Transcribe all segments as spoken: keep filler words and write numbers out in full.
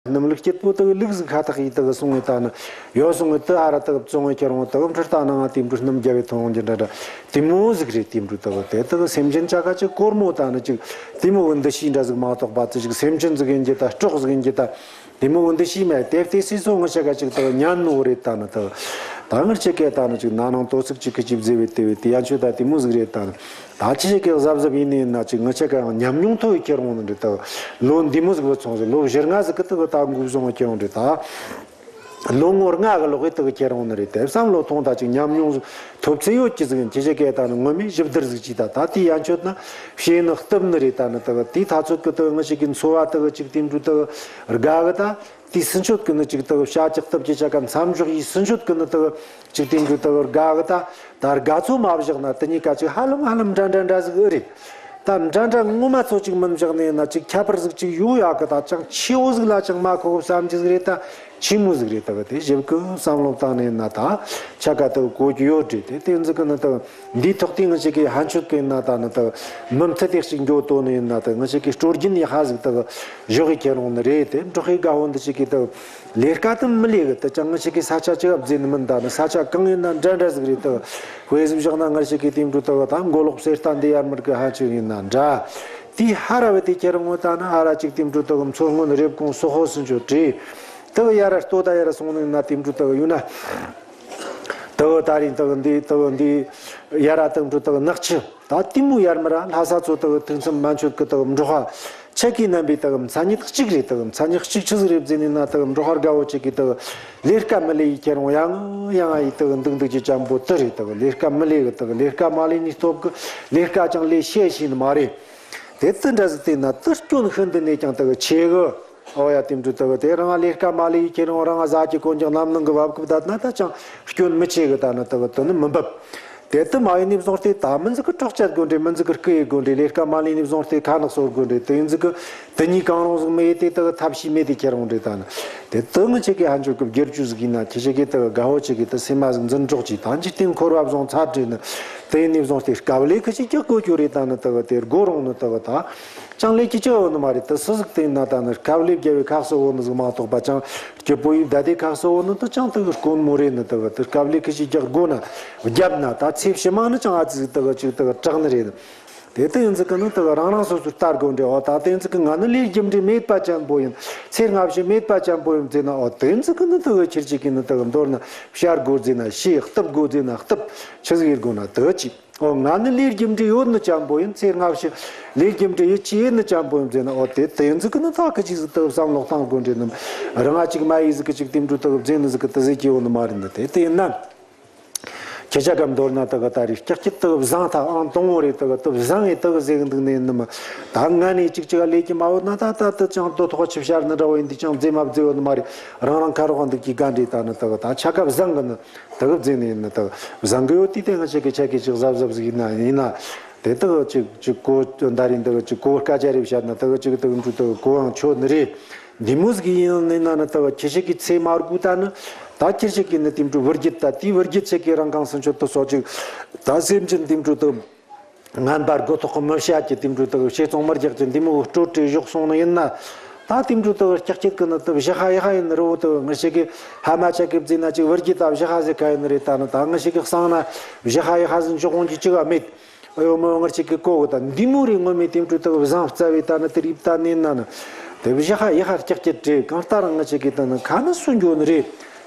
སྣུམ་ལུག་སྐྱིད་པོ་དག་ལུག་ཟིག་ཁ་ཐག་ཡིས་དག་སོང་ངེ་ད་ནི་ཡོད་སོང་ངེ་དུ་ཨ་ར་དག་བཙོང་ངེ་ཁྱེར་འོང་དག་འཕྲུལ་ལྟ་ནང་དེ་འབྲུ་སྣུམ་རྒྱ་བའི་ཐོང་གི་འདྲ་འདྲ་དེ་མོ་ཟིག་རེད། དེ་འབྲུ་དག་དེ་དག་སེམས་ཅན་ཆ་ག་ཅིག་སྒོར་མོ་ད་ནི་ཅིག་དེ་མོ་གི་འདུ་ཤེས་འདྲ་ཟིག་མ་གཏོགས་པ་ཙི་ཅིག་སེམས་ཅན་ཟིག་ཡིན་གྱི་ད་སྲོག་ཟིག་ཡིན་གྱི་ད། དེ་མོ་འདི་ཤེས་མེད་དེ་བལྟས་སྲིད་སོ་ངི་ཆ་ག་ཅིག་དག་ཉན་ནོ་རེད་ད་ནི་དག་ད་ངི་ཆ་ག་ད་ནི་ཅིག་ན་ནང་དོ་ཚིག་ཅིག་གི་ཅིག་བཟེ་བའི་དེ་བའི་དེ་ཡན་ཆོད་ད་དེ་མོ་ཟིག་རེད་ད་ནི་ད་ཅི་ཆ་ག་གཟབ་གཟབ་ཡིན་ནི་ཡིན་ན་ཅིག་ངི་ཆ་ག་ཡང་ཉམས་མྱོང་ཐོག་གི་ཁྱེར་འོང་ནི་རེད་དག་ལོ་འདི་མོ་ཟིག་བུད་སོང་ཟིག་ལོ་བཞི་ལྔ་ཟིག་གི་དག་ད་འགུག་བཟུང་གི་ཁྱེར་འོང་རེད་ད། ལོ་ངོ་ལྔ་གི་ལོག་གི་དག་ཁྱེར་འོང་ནི་རེད་དེ་བསམ་བློ་ཐོངས་ད་ཅིག་ཉམས་མྱོང་ཐོབ་ཚད་ཡོད་ཀྱི་ཟིག་ཡིན་ཁྱེད་ཆ་ག་ད་ནི་ངོ་མས་ཞིབ་བསྡུར་ཟིག་ཅིག་ད་ད་དེ་ཡན་ཆོད་ན་ཤེས་ནི་སྟབས་ནི་རེད་ད་ནི་དག་དེ་ཐ་ཚོད་གི་དག་ངི་ཆ་གི་འཚོ་བ་དག་ཅིག་དེ་འབྲུ་དག་དགའ་གི་ད། དེའི་ཚུན་ཆོད་ཀྱི་ནི་ཅིག་དག་བྱ་ཅིག་སྟབས་ཀྱི་ཆ་ག་མཚམས་འཇོག་ཡིས་ཚུན་ཆོད་ཀྱི་ནི་དག་ཅིག་དེ་འདྲ་དག་དགའ་གི་ད་ད་དགའ་ཚོད་མ་བཞག་ན་དེ་གཉིས་ཀ་ཅིག་ཧ་ལམ་ཧ་ལམ་འདྲ་འདྲ་འདྲ་ཟིག་ཨེ་རེད། ད་འདྲ་འདྲ་ངོ་མ་ཚོད་ཅིག་མིན་བཞག་ནས་ན་ཅིག་ཁྱད་པར་ཟིག་ཅིག་ཡོད་ཡོད་གི་ད་ཅང་ཆེ་བོ་ཟིག་ལ་ཅང་མ་གོ་བསམ་གྱི་ཟིག་རེད་ད་ཆེ་མོ་ཟིག་རེད་དག་དེ་ཞིབ་ཀི་བསམ་བློ་བཏང་ནས་ན་ད་ཆ་ག་དག་གོ་རྒྱུ་ཡོད་རེད་དེ་དེ་ཟིག་གི་ནི་དག་འདིའི་ཐོག་དེ་ངི་ཆ་གི་ཧན་ཆོད་གི་ན་ད་ནི་དག་མུ་མཐུད་དེ་ཞིག་འགྱོ་དོ་ནི་ཡིན་ན་དག་ངི་ཆ་གི་སྲོལ་རྒྱུན་ཡི་ཧ་ཟིག་དག་བཞག་གི་ཁྱེར་འོང་ནི་རེད་དེ་འབྲོག་ཁའི་དགའ་བོ་འདི་ཆ་གི་དག་ལས་ཀ་དེ་མི་ལས་གི་དེ་ཅང་ངི་ཆ་གི་ས་ཆ་ཅི་ག་བརྫེ་ནི་མིན་ད་ནི་ས་ཆ་གང་ཡིན་ན་འདྲ་འདྲ་ཟིག་རེད་དག་དཔེ་ཟིག་བཞག་ན་ངི་ཆ་གི་དེ་འབྲུ་དག་ད་མགོ་ལོག་གསེར་རྟ་འདི་ཡར་མར་གི་ཧ་ཆོད་ཡིན་ན་འདྲ། དེ་ཧ་ར་བའི་དེ་ཁྱེར་འོང་ད་ནི་ཧ་ར་ཅིག་དེ་འབྲུ་དག་མཚོ་སྔོན་རེབ་གོང་སོག་ཧོ་སུན་ཆོད་བྲིས། དག་ཡར་ལྟོ་ད་ཡར་སོང་ནི་ན་དེ་འབྲུ་དག་ཡོད་ན། དག་ད་རིང་དག་འདི་དག་འདི་ཡར་དག་འབྲུ་དག་ནག་ཆུ་ད་དེ་མོ་ཡར་མར་ལྷ་ས་ཚོ་དག་ཐུག་མཚམས་མན་ཆོད་ཀྱི་དག་འབྲོག་པ་ཆ་གི་རྣམ་པའི་དག་མཚན་ཉིད་གཅིག་རེད། དག་མཚན་ཉིད་གཅིག་ཆི་ཟིག་རེད་ཟེར་ནི་ན་དག་འབྲོག་པ་དགའ་བོ་ཆ་གི་དག་ལས་ཀ་མི་ལས་ཡི་ཁྱེར་འོང་ཡང་ཡང་ཡི་དག་འདུག་འདུག་གི་ཅམ་པོ་དུ་རེད། དག་ལས་ཀ་མི་ལས་གི་དག་ལས་ཀ་མ་ལས་ནི་སྟོབས་གི་ལས་ཀ་ཅང་ལས་ཤེས་ཤེས་ནི་མ་རེད། དེ་དུ་འདྲ་ཟིག་བལྟས་ན་དུ་སྐྱོན་ཤིན་ཏུ་ནས་ཀྱང་དག་ཆེ་གི། ཨོ་ཡ་དེ་འདྲ་དག་དེ་རང་ལས་ཀ་མ་ལས་ཡི་ཁྱེར་འོང་རང་ཟ་གི་གོན་ཀྱང་ནམ་ནང་གི་བབ་གི་བསྡད་ན་ད་ཅང་སྐྱོན་མི་ཆེ་གི་ད་ནི་དག་དུ་ནི་མི་འབབ། དེ་དུ་མ་ཡིན་ནི་བཟུང་སྟེ་ད་མི་འཛི་གི་གྲོགས་བཅད་དགོས་འདྲེ་མི་འཛི་གི་རྐུ་ཡི་དགོས་འདྲེ་ལས་ཀ་མ་ལས་ནི་བཟུང་སྟེ་ཁ་ནག་གསོ་དགོས་འདྲེ་དུ་ཡིན་འཛི་གི་དུ་གཉིས་གང་རུང་ཟིག་མི་ཡི་དེ་དག་ཐབས་ཤེས་མེད་དེ་ཁྱེར་འོང་འདྲེ་ད་ནི་དེ་དུ་ངི་ཆེ་གི་ཧན་ཆོད་གི་བསྒྱུར་བཅོས་ཟིག་ཡིན་ན་ཁྱེད་ཆེ་གི་དག་དགའ་བོ་ཆེ་གི་དུ་སེམས་མ་ཟིག་འཛིན་གྲོགས་ཀྱི་ད་འཇིག་རྟེན་འཁོར་བ་བཟུང་ཚར་འདྲེ་ནི་དུ་ཡིན་ནི་བཟུང་སྟེ་དཀའ་ལས་ཁི་ཆེ་རྒྱག་དགོས་རྒྱུ་རེད་ད་ནི་དག་དེ་དགོས་རུང་ནི་དག་ད། ཅང་ལས་ཀྱི་ཅི་འོ་ནི་མ་རེད། དུ་སུ་ཟིག་དེ་ན་ད་ནི་དཀའ་ལས་བརྒྱབ་པའི་ཁག་སོ་འོ་ནི་ཟིག་མ་གཏོགས་པ་ཅང་སྐྱིད་པོ་ཡིས་བདའ་དེ་ཁག་སོ་འོ་ནི་དུ་ཅང་དུ་གི་དཀོན་མོ་རེད་ནི་དུ་གི་དུ་དཀའ་ལས་ཁི་ཞིག་རྒྱག་དགོས་ན་བརྒྱབ་ན་ད་ཚེ་ཕྱི་མ་ནི་ཅང་ཨ་ཙི་ཟིག་དུ་གི་ཅིག་དུ་གི་དྲག་ནི་རེད། དེ་དུ་ཡིན་ཟིག་གི་ནི་དུ་གི་རང་རང་སོ་སོར་ལྟ་དགོས་འདྲེ་འོ་ད་དེ་ཡིན་ཟིག་གི་ང་ནི་ལས་རྒྱུ་འབྲས་མེད་པ་ཅན་པོ་ཡིན། ཚེ་སྔ་ཕྱི་མེད་པ་ཅན་པོ་ཡིན་ཟེར་ན་འོ་དེ་ཡིན་ཟིག་གི་ནི་དུ་གི་ཁྱེར་ཅིག་གི་ནི་དུ་གི་མདོར་ན་བཤད་དགོས་ཟེར་ན་ཤེས། གཏུབ་དགོས་ཟེར་ན་གཏུབ། ཆི་ཟིག་ཡིན་དགོས་ན་དུ་ཅིག་ཨོ་ང་ནི་ལས་རྒྱུ་འབྲས་ཡོད་ནི་ཅན་པོ་ཡིན། ཚེ་སྔ་ཕྱི་ལས་རྒྱུ་འབྲས་ཡོད་ཅི་ཡོད་ནི་ཅན་པོ་ཡིན་ཟེར་ན། ཨོ་དེ་དེ་ཡིན་ཟིག་གི་ནི་ད་ཁི་ཅིག་ཟིག་ཏུ་བསམ་བློ་གཏང་དགོས་འདྲེ་ནི། རང་ང་ཅིག་མ་ཡིས་ཟིག་གི་ཅིག་དེ་འབྲུ་ཏུ་བརྫེ་ནི་ཟིག་གི་ཏུ་ཟེར་གྱི་ཡོད་ནི་མ་རེད་ནི། དེ་དེ་ཡིན་ན། ཁྱེད་ཅག་གམ་མདོར་ན་ཏུ་གི་ད་རེས་ཀྱག་ཀྱི་ཏུ་བཟང་ཐ་ཨང་དང་བོ་རེད། ཏུ་གི་ཏུ་བཟང་ངེ་ཏུ་གི་ཟེར་གི་འདུག་ནི་ཡིན་ནི་མ། ད་ང་ནས་ཅིག་ཅིག་ལས་ཀྱི་མ་བོ་ན་ད་ད་ཏུ་ཅང་དོ་ཐོག་ཆི་བཤར་ནི་འདྲ་བོ་ཡིན་དུས་ཅང་བརྫེ་མ་བརྫེ་བོ་ནི་མ་རེད། རང་རང་ཁ་རོག་འདུག་གི་ག་འདྲེ་ད་ནི་ཏུ་གི་ད་ཆ་ག་བཟང་གི་ནི། དེ་གི་བརྫིས་ནས་ཡིན་ན་དེ་གི་བཟང་གི་ཡོད། དེ་དེ་ང་ཆེ་གི་ཆ་གི་ཅིག་གཟབ་གཟབ་ཟིག་ཡིན་ན་ཡིན་ན། དེ་དེ་གི་ཅིག་ཅིག་གོ་ད་རིང་དེ་གི་ཅིག་གོ་སྐད་ཆ་རེ་བཤད་ན་དེ་གི་ཅིག་དེ་གི་འབྲུ་དེ་གི་གོ་ཡང་ཆོད་ནི་རེད། འདི་མོ་ཟིག་ཡིན་ནི་ན་ནི་དེ་གི་ཁྱེད་ཆེ་གི་ཚེ་མ་རྒུད་ད་ནི། ད་ཁྱེད་ཆེ་གི་ནི་དེ་འབྲུ་བུ་རྒྱུད་ད་དེ་བུ་རྒྱུད་ཆེ་གི་རང་གང་སུན་ཆོད་དུ་སོ་ཅིག་ད་སེམས་ཅན་དེ་འབྲུ་དེ། ངན་པ་རྒོད་ཐོག་གི་མི་བཤད་ཀྱི་དེ་འབྲུ་དག་བཤད་ཚོང་མི་རྒྱག་ཀྱི་འདི་མོ་སྤྲོ་སྤྲོ་བཞག་སོང་ནི་ཡིན་ན། ད་དེ་འབྲུ་དག་ཀྱག་ཀྱག་གི་ནི་དུ་བཞི་ཧ་ཡི་ཧ་ཡིན་རི་བོ་དུ་ངི་ཞིག་གི་ཧ་མ་ཆ་གི་བརྫིས་ན་ཅིག་བུ་རྒྱུད་ད་བཞི་ཧ་ཟེར་ཁ་ཡིན་རེད། ད་ནི་ད་ངི་ཞིག་གི་གསང་ན་བཞི་ཧ་ཡི་ཧ་ཟེར་འཇོག་འོང་གི་ཅི་ག་མེད། ཨེ་ཡོ་མོ་ངི་ཞིག་གི་གོ་གི་ད་འདི་མོ་རེད། ངོ་མའི་དེ་འབྲུ་དག་བཟང་རྩ་བའི་ད་ནི་དེ་རིགས་ད་ནི་ན་ནི་དེ་བཞི་ཧ་ཡི་ཧ་ཀྱག་ཀྱག་བྲེ་གང་ལྟར་ངི་ཞིག་གི་ད་ནི་ཁ་ནི་སུ་འགྱོ་ནི་རེད།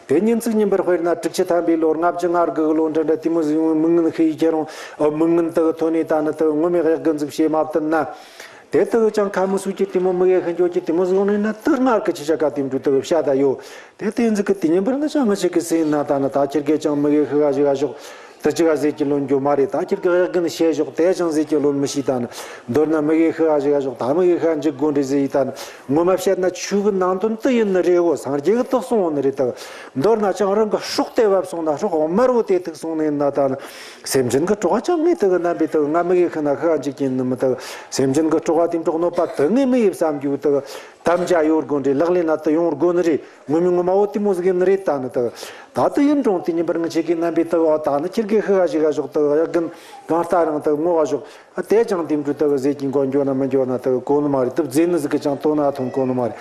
དེ་ཉིན་ཚིག་ཉིན་པར་དཔེར་ན་དྲུག་ཅུ་ཐམ་པའི་ལོ་ལྔ་བཅུ་ང་དགུ་གི་ལོ་འདྲ་འདྲ་དེ་མོ་ཟིག་ཡོང་མི་ངན་ཤི་ཡི་ཁྱེད་རང་ཨ་མི་ངན་དག་ཐོན་ནས་ད་ནི་དག་ངོ་མའི་གཡག་རྒན་ཟིག་བྱེད་མ་བཏུབ་ན། དེ་དག་ཀྱང་ཁ་མི་སུ་ཀྱི་དེ་མོ་མི་གེ་ཤི་འགྱོ་ཀྱི་དེ་མོ་ཟིག་ཡོང་ནས་ན་དུ་སྔར་གི་ཆི་ཆ་ག་དེ་འབྲུ་དག་བཤད་ད་ཡོད། དེ་དེ་ཟིག་གི་དེ་ཉིན་པར་ན་ཅང་ང་ཆི་གི་སེམས་ན་ད་ནི་ད་ཁྱེད་ཀྱི་ཅང་མི་གེ་ཤི་ག་ཞིག་ག་ཞོག་དེ་ཅི་ག་ཟེར་གྱི་ལོན་རྒྱུ་མ་རེད། ད་ཁྱེད་ཀྱི་གཡག་རྒན་བཤད་ཞོག་དེ་ཅང་ཟེར་གྱི་ལོན་མི་ཤེས། ད་ནི་མདོར་ན་མི་གེ་ཤི་ག་ཞིག་ག་ཞོག་ད་མི་གེ་ཤི་ག་འཇིག་དགོས་འདྲི་ཟེར་ཡི་ད་ནི། ངོ་མ་བཤད་ན་ཆོས་གི་ནང་དོན་དུ་ཡིན་ནི་རེད་འོ། སངས་རྒྱས་གི་ཐུག་སོང་འོ་ནི་རེད་དག་མདོར་ན་ཅང་རང་གི་སྲོག་དེ་བབས་སོང་ན་སྲོག་དམར་བོ་དེ་ཐུག་སོང་ནི་ཡིན་ན། ད་ནི་སེམས་ཅན་གི་གྲོགས་ཅང་ངས་དག་རྣམ་པའི་དག་ང་མི་གེ་ཤི་ན་ཤི་ག་འཇིག་གི་ཡིན་ནི་མི་དག་སེམས་ཅན་གི་གྲོགས་དེ་འགྲོགས་ནོ་པ་དག་ངས་མི་ཡེ་བསམ་རྒྱུ་དག་དམ་བཅའ་ཡོད་དགོས་འདྲི། ལག་ལེན་ན་དུ་ཡོང་དགོས་ནི་རེད། ངོ་མི་ངོ་མ་བོ་དེ་མོ་ཟིག་ཡིན་ནི་རེད། ད་ནི་དག་ད་དུ་ཡིན་རུང་དེ་ཉིན་པར་ངི་ཆེ་གི་རྣམ་པའི་དག་འོ་ད་ནི་ཁྱེད་ གི་ཤི་ག་ཞིག་ག་ཞོག་དག་ཡག་གིན་གང་ལྟ་རང་དག་ངོ་ག་ཞོག་དེ་ཅང་དེ་འདྲ་དག་ཟས་ཀྱི་མགོ་འགྱོ་ན་མི་འགྱོ་ན་དག་གོ་ནི་མ་རེད། དུ་ཟས་ནི་ཟིག་གི་ཅང་དོ་ན་ཐོང་གོ་ནི་མ་རེད།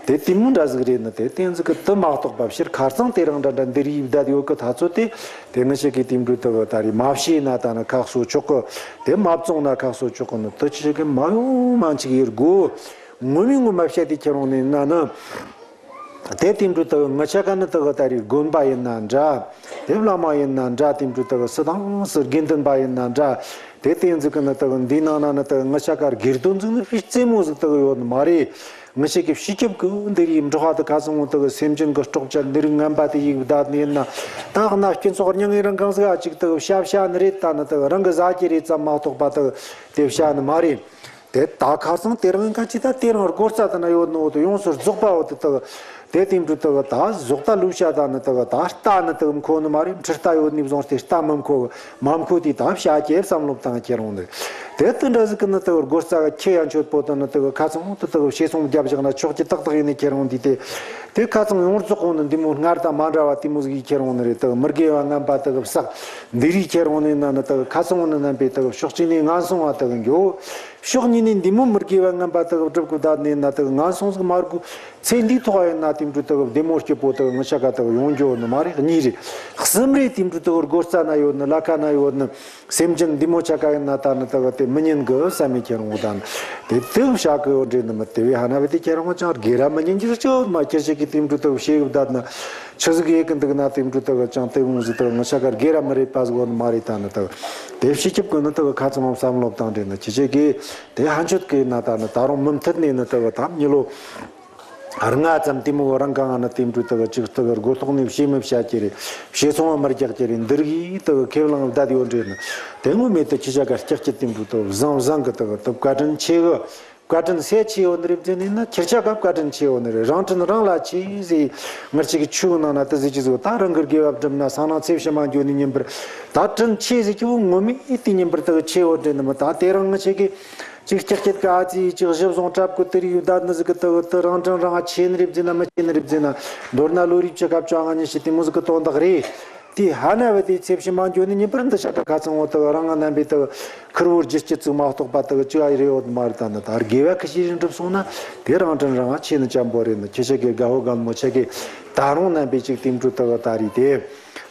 དེ་དེ་མོ་འདྲ་ཟིག་རེད་ནི། དེ་དེ་ཟིག་གི་དུ་མ་གཏོགས་པ་ཕྱིར་ཁ་རྩང་དེ་རང་འདྲ་འདྲ་འདི་རིགས་བསྡད་ཡོད་གི་ཐ་ཚོད་དེ། དེ་ང་ཞིག་གི་དེ་འདྲ་དག་ད་རེས་མ་བཤད་ན་ད་ནི་ཁག་སོ་ཆོག་གི། དེ་མ་བཙོང་ན་ཁག་སོ་ཆོག་གི་ནི། དུ་ཅི་ཞིག་གི་མ་ཡོང་མ་འཆིག་ཡེར་དགོ། ངོ་མའི་ངོ་མ་བཤད་དེ་ཁྱེར་འོང་ནི་ན་ནི། དེ་དེ་འདྲ་དག་ང་ཆ་ག་ནི་དག་ད་རེས་དགོན་པ་ཡིན་ན་འདྲ། དེ་བླ་མ་ཡིན་ན་འདྲ། དེ་འདྲ་དག་སུ་དང་སུ་དགེ་འདུན་པ་ཡིན་ན་འདྲ། དེ་དེ་ཟིག་གི་ནི་དག་འདི་ནང་ན་ནི་དག་ང་ཆ་ག་སྒེར་དོན་ཟིག་ནི་ཕི་རྩེ་མོ་ཟིག་དག་ཡོད་ནི་མ་རེད། ང་ཞིག་གི་སྤྱི་ཁྱབ་ཀྱི་འདི་རིགས་འབྲོག་པ་དག་ཁ་སང་དག་སེམས་ཅན་གྱི་སྲོག་ཆགས་འདི་རིགས་ངན་པ་དེ་ཡིག་བསྡད་ནི་ཡིན་ན། ད་གནའ་སྐྱེ་ཚོགས་རྙིང་ངེ་རང་གང་ཟིག་ཨ་ཅིག་དག་བྱ་བྱ་ནི་རེད། ད་ནི་དག་རང་གི་ཟ་རྒྱུ་རེད་ཙམ་མ་གཏོགས་པ་དག་དེ་བྱ་ནི་མ་རེད། དེ་ད་ཁ་སང་དེ་རིང་ག་ཅི་ད་དེ་རིང་སྒོ་རྩ་དེ་ན་ཡོད་ནོ་དེ་ཡོངས་སུ་རྫོགས་པ་བོ་དེ་དག་དེ་དེ་འདྲ་དག་ད་ཟོག་ད་ལུས་ཤ་ད་ནི་དག་ད་རྟ་ནི་དག་མཁོ་ནི་མ་རེད། འཕྲུལ་རྟ་ཡོད་ནི་བཟུང་སྟེ་རྟ་མི་མཁོ་མ་མཁོ་དེ་ད་བྱ་སྐྱེ་བསམ་བློ་བཏང་ཁྱེར་འོང་ནི། དེ་དེ་འདྲ་ཟིག་གི་ནི་དག་སྒོ་རྩ་གི་ཁྱེད་ཡང་ཆོད་པོ་དེ་ནི་དག་ཁ་སང་དེ་དག་བྱེད་སོང་རྒྱབ་བཞག་ན་ཆོག་གི་ཏག་ཏག་ཡིན་ནི་ཁྱེར་འོང་དེ་དེ། དེ་ཁ་སང་ཡོངས་རྫོགས་འོང་ནི་འདི་མོ་སྔར་དང་མ་འདྲ་བ་དེ་མོ་ཟིག་ཡིག་ཁྱེར་འོང་ནི་རེད། དག་མི་དགེ་བ་ངན་པ་དག་བསགས་འདི་རིགས་ཁྱེར་འོང་ནི་ན་ནི་དག་ཁ་སང་འོང་ནི་རྣམ་པས་དག་ཕྱོགས་གཅིག་ནས་ངན་སོང་བ་དག་འགྱོ། ཕྱོགས་གཉིས་ནས་འདི་མོ་མི་དགེ་བ་ངན་པ་དག་སྒྲུབ་གི་བསྡད་ནས་ན་དག་ངན་སོང་ཟིག་མ་དགོས། ཚེ་འདིའི་ཐོག་ཡིན་ན་དེ་འདྲ་དག་བདེ་མོ་སྐྱིད་པོ་དག་ང་ཆ་ག་དག་ཡོང་རྒྱུ་ནི་མ་རེད། གཉིས་རེད། གསུམ་རེད། དེ་འདྲ་དག་སྒོ་རྩ་ན་ཡོད་ནི་ལ་ཁ་ན་ཡོད་ནི། སེམས་ཅན་འདི་མོ་ཆ་ག་ཡིན་ན་ད་ནི་དག་དེ་མི་ཉན་གི་བསམ་མི་ཁྱེར་འོང་ད་ནི། དེ་དེ་བྱ་གི་ཡོད་འདྲེ་ནི་མི་དེ་བས་ཧ་ན་བས་དེ་ཁྱེར་འོང་ཅང་དགེ་ར་མི་ཉན་གྱི་ཅི་ཡོད་མ་ཁྱེར་ཞིག་གི་དེ་འདྲ་དག་བྱེད་གི་བསྡད་ན་ཆི་ཟིག་ཡེ་གི་འདུག་ན། དེ་འདྲ་དག་ཅང་དེ་མོ་ཟིག་དག་ང་ཆ་ག་དགེ་ར་མི་རེད་པ་ཟིག་ཡོད་ནི་མ་རེད། ད་ནི་དག་དེ་ཕྱི་ཁྱབ་གི་ནི་དག་ཁ་ཚང་མ་བསམ་བློ་བཏང་འདྲེ་ནི་ཁྱེད་ཆེ་གི་དེ་ཧན་ཆོད་གི་ན་ད་ནི་ད་རུང་མུ་མཐུད་ནས་ནི་དག་ད་མི་ལོ། ལྔ་ཙམ་དེ་མོ་རང་གང་ང་ན་དེ་འདྲ་དག་ཅིག་དག་སྒོ་ཐོག་ནས་བྱེད་མི་བྱ་ཀྱི་རེད། བྱེད་སོང་བ་མི་རྒྱག་ཀྱི་རེད། འདི་རིགས་དག་ཁས་བླངས་བསྡད་ཡོད་འདྲེ་ནི། དེ་ངོ་མེད་དུ་ཁྱི་ཆ་ག་སྐྱག་ཀྱི་དེ་འདྲ་དག་བཟང་བཟང་གི་དག་དུ་བཀའ་དྲིན་ཆེ་གི། བཀའ་དྲིན་སེ་ཆེ་ཡོད་ནི་རེད་ཟེར་ནི་ན་ཁྱི་ཆ་ག་བཀའ་དྲིན་ཆེ་ཡོད་ནི་རེད། རང་དྲིན་རང་ལ་ཆེ་ཟེར། ངར་ཅིག་གི་ཆུ་ནང་ན་དུ་ཟེར་ཅི་ཟིག་ད་རང་གི་དགེ་བ་བསྒྲུབ་ན་སང་ན་ཚེ་ཕྱི་མ་འགྱོ་ནི་ཉིན་པར་ད་དྲིན་ཆེ་ཟེར་ཀྱི་བོ་ངོ་མེད་དེ་ཉིན་པར་དག་ཆེ་ཡོད་འདྲེ་ནི་མི་ད་དེ་རང་ངི་ཆེ་གི། ཅིག་ཀྱག་ཀྱག་ག་ཨ་ཙི་ཅིག་ཞིབ་བཟུང་གྲབས་ཀྱི་དེ་རིགས་བདག་ནི་ཟིག་གི་དག་དུ་རང་དྲིན་རང་ཆེ་ནི་རེད་ཟེར་ན་མི་ཆེ་ནི་རེད་ཟེར་ན། མདོར་ན་ལོ་རིགས་ཀྱི་སྐབས་ཀྱང་ང་གཉིས་ཤི་དེ་མོ་ཟིག་གི་དོན་དག་རེད། དེ་ཧ་ན་བ་དེ་ཚེ་ཕྱི་མ་འགྱོ་ནི་ཉིན་པར་འདི་ཤ་ཀ་ཁ་ཚང་བོ་དག་རང་ང་རྣམ་པའི་དག་ཁུར་བོར་རྒྱུ་སྐྱིད་ཚུགས་མ་གཏོགས་པ་དག་ཅི་ཨ་ཡི་རེ་ཡོད་མ་རེད། ད་ནི་ད་དགེ་བ་ཁི་ཤི་རིན་འགྲུབ་སོང་ན་དེ་རང་དྲིན་རང་ཆེ་ནི་ཅམ་པོ་རེད། ནི་ཁྱེད་ཆ་གི་དགའ་བོ་དགའ་མོ་ཆ་གི་ད་རུང་རྣམ་པའི་ཅིག་དེ་འགྲུབ་དག་ད་རེད་དེ།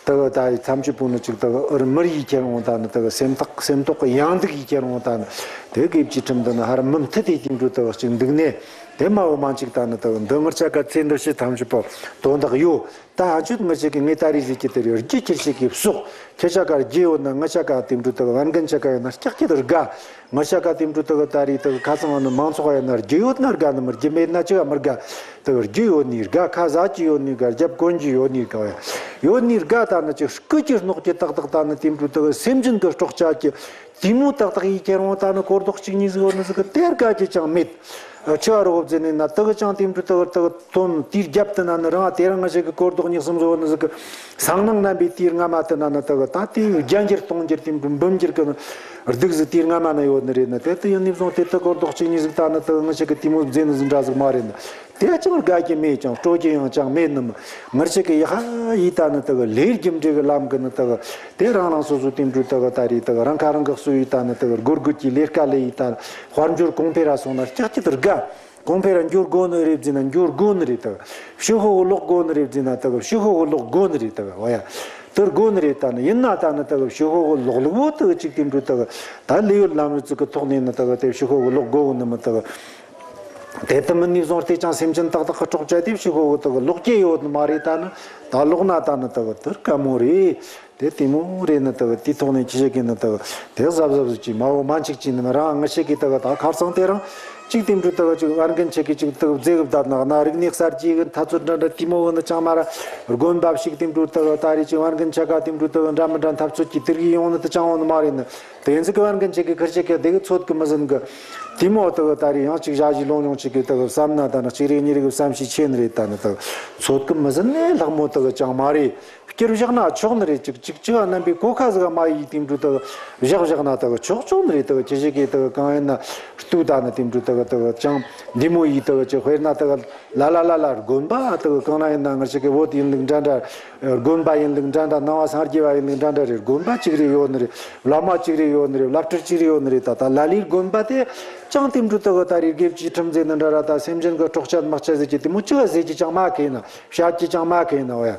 དེ་གི་ད་ཡི་ཐམས་ཅད་པོ་ནི་ཅིག་དེ་གི་ཨུར་མིར་ཡི་ཁྱེར་འོང་ད་ནི་དེ་གི་སེམས་ཐག་སེམས་ཐོག་གི་ཡང་སྡུག་ཡི་ཁྱེར་འོང་ད་ནི་དེ་དགེ་བཅུའི་ཁྲིམས་འདི་ནི་ཧར་མུ་མཐུད་དེ་དེ་འགྲོ་དེ་གི་ཅིག་འདུག་ནས་དེ་མ་འོ་མ་ཅིག་ད་ནི་དེ་གི་འདི་ངར་ཆ་ག་ཚེ་འདི་ཕྱི་ཐམས་ཅད་པོ་དོན་དག་ཡོད། ད་ཧ་ཆོད་ངར་ཆ་གི་ངས་ད་རེས་ཟིག་གི་དེ་རེད་རྒྱུ་ཁྱེར་ཞིག་གི་བསོག་ཁྱེད་ཆ་ག་རྒྱུ་ཡོད་ན་ངར་ཆ་ག་དེ་འགྲོ་དེ་གི་བན་རྒན་ཆ་ག་ཡོད་ན་སྐྱག་ཁྱེད་དེ་དགའ། ངར་ཆ་ག་དེ་འགྲོ་དེ་གི་ད་རེས་དེ་གི་ཁ་ཚང་བ་ནི་མང་ཚོགས་ཡོད་ན་རྒྱུ་ཡོད་ན་དགའ་ནི་མི་རྒྱུ་མེད་ན་ཅི་ག་མི་དགའ། དེ་གི་རྒྱུ་ཡོད་ནི་དགའ། ཁ་ཟ་རྒྱུ་ཡོད་ནི་དགའ། རྒྱབ་གོན་རྒྱུ་ཡོད་ནི་དགའ། ཡོད་ནི་དགའ། ད་ནི་ཅིག་སྐུ་གྱི་སྣོག་གྱི་ཏག་ཏག་ད་ནི་དེ་འདྲ་དག་སེམས་ཅན་གྱི་སྲོག་ཆགས་ཀྱི་དེ་མོ་ཏག་ཏག་ཡི་ཁྱེར་འོང་ད་ནི་སྒོར་རྡོག་གཅིག་གཉིས་ཟིག་ཡོད་ནི་ཟིག་གི་དེར་དགའ་རྒྱུ་ཅང་མེད། ཆུ་བ་རོགས་ཟེར་ནི་ན་དག་ཅང་དེ་འདྲ་དག་དག་དོན་དེའི་རྒྱབ་དུ་ན་ནི་རང་དེ་རང་ང་ཞིག་གི་སྒོར་རྡོག་གཉིས་གསུམ་ཟིག་ཡོད་ནི་ཟིག་གི་སང་ནང་རྣམ་པའི་དེའི་རྔ་མ་དུ་ན་ནི་དག་ད་དེའི་རྒྱ་འགྱུར་སྟོང་འགྱུར་དེ་འདྲ་འབུམ་འགྱུར་གི་ནི་སྡུག་ཟིག་དེའི་རྔ་མ་ན་ཡོད་ནི་རེད། ནི་དེ་དུ་ཡིན་ནི་བཟུང་དེ་དུ་སྒོར་རྡོག་གཅིག་གཉིས་ཟིག་ད་ནི་དག་ང་ཞིག་གི་དེ་མོ་ཟེར་ནི་ཟིག་འདྲ་ཟིག་མ་རེད་ནི། དེ་ཅང་དགའ་རྒྱུ་མེད་ཅང་སྤྲོ་རྒྱུ་ཡང་ཅང་མེད་ནི་མི། ངར་ཆ་གི་ཡ་ཧ་ཡི་ད་ནི་དག་ལས་རྒྱུ་འབྲས་གི་ལམ་གི་ནི་དག་དེ་རང་རང་སོ་སོ་དེ་འདྲ་དག་ད་རེས་དག་རང་ཁ་རང་གི་སུ་ཡི་ད་ནི་དག་སྒོར་སྒོར་གྱི་ལས་ཀ་ལས་ཡི་ད་དཔལ་འབྱོར་གོང་འཕེལ་ར་སོང་ན་སྐྱག་ཅི་དུ་དགའ། གོང་འཕེལ་ར་འགྱུར་དགོ་ནི་རེད་ཟེར་ན་འགྱུར་དགོ་ནི་རེད་དག་ཕྱི་ཧོ་ཧོ་ལོག་དགོ་ནི་རེད་ཟེར་ན་དག་ཕྱི་ཧོ་ཧོ་ལོག་དགོ་ནི་རེད་དག་འོ་ཡ། དུ་དགོ་ནི་རེད། ད་ནི་ཡིན་ན་ད་ནི་དག་ཕྱི་ཧོ་ཧོ་ལོག་ལོག་བོ་དག་ཅིག་དེ་འདྲ་དག་ད་ལས་ཡོད་ལམ་ཡོད་ཚིག་གི་ཐོག་ནས་ནི་དག་དེ་ཕྱི་ཧོ་ཧོ་ལོག་དགོ་ནི་མི་དག་དེ་ལྟ་མིན་ནས་བཟུང་སྟེ་ཅང་སེམས་ཅན་ཏག་ཏག་གི་སྲོག་བཅད་དེ་ཕྱི་ཁོ་བོ་དག་ལོག་སྐྱེ་ཡོད་ནི་མ་རེད། ད་ནི་ད་ལོག་ན་ད་ནི་དག་དུར་དཀའ་མོ་རེད། དེ་དེ་མོ་རེད་ནི་དག་དེ་ཐོག་ནས་ཁྱི་ཞིག་གིས་ནི་དག་དེ་གཟབ་གཟབ་ཟིག་གྱིས་མ་འོ་མ་འཆིག་ཅིག་ནི་མི་རང་ངི་ཞིག་གིས་དག་ད་ཁར་སང་དེ་རང་ཅིག་དེ་འདྲ་དག་ཅིག་བར་འགན་ཆེ་གི་ཅིག་དག་རྫས་གི་བསྡད་ན་གནའ་རིག་གནས་གསར་བརྗེ་གི་འཐབ་རྩོད་འདྲ་འདྲ་དེ་མོ་བོ་ནི་ཅང་མ་ར་དགོན་པ་ཞིག་དེ་འདྲ་དག་ད་རེ་ཅིག་བར་འགན་ཆེ་ག་དེ་འདྲ་དག་འདྲ་མི་འདྲ་འཐབ་རྩོད་ཀྱི་དེ་རིགས་ཡོང་ནི་དེ་ཅང་འོ་ནི་མ་རེད་ནི། དེ་ཡིན་ཟིག་གི་བར་འགན་ཆེ་གི་ཁར་ཆེ་གི་དེ་གི་ཚོད་གི་མི་ཟིན་གི། དེ་མོ་དག་ད་རེས་ཡང་གཅིག་ཞག་བཞི་ལོ་ཉུང་གཅིག་གི་དག་བསམ་ན་ད་ནི་གཅིག་རེ་གཉིས་རེ་གི་བསམ་ཤེས་ཆེ་ནི་རེད། ད་ནི་དག་ཚོད་གི་མི་ཟིན་ནས་ལྷག་མོ་དག་ཅང་མ་རེད། བསྐྱུར་བཞག་ན་ཆོག་ནི་རེད། ཅིག་ཅིག་ཅིག་རྣམ་པའི་གོ་ཁ་ཟིག་མ་ཡིས་དེ་འདྲ་དག་བཞག་བཞག་ན་དག་ཆོག་ཆོག་ནི་རེད། དག་ཁྱེད་ཞིག་གིས་དག་གང་ཡིན་ན་ལྟོས་ད་ནི་དེ་འདྲ་དག་དག་ཅང་འདི་མོ་ཡིས་དག་ཅིག་དཔེར་ན་དག་ལ་ལ་ལ་ལ་དགོན་པ་དག་གང་ན་ཡིན་ན་ང་ཞིག་གི་བོད་ཡིན་ལུགས་འདྲ་འདྲ། དགོན་པ་ཡིན་ལུགས་འདྲ་འདྲ། ནང་བ་སངས་རྒྱས་པ་ཡིན་ལུགས་འདྲ་འདྲ་རེད། དགོན་པ་གཅིག་རེ་ཡོད་ནི་རེད། བླ་མ་གཅིག་རེ་ཡོད་ནི་རེད། བླ་སྤྲུལ་གཅིག་རེ་ཡོད་ནི་རེད། ད་ད་ལ་ལའི་དགོན་པ་དེ་ཅང་དེ་འདྲ་དག་ད་རེས་དགེ་བཅུའི་ཁྲིམས་ཟེར་ནི་འདྲ་ར། ད་སེམས་ཅན་གྱི་སྲོག་གཅོད་དམག་གཅོད་ཟེར་གྱི་དེ་མོ་ཅི་བ་ཟེར་གྱི་ཅང་མ་གི་ཡིན་ན། བཤད་ཀྱི་ཅང་མ་གི་ཡིན་ན། འོ་ཡ།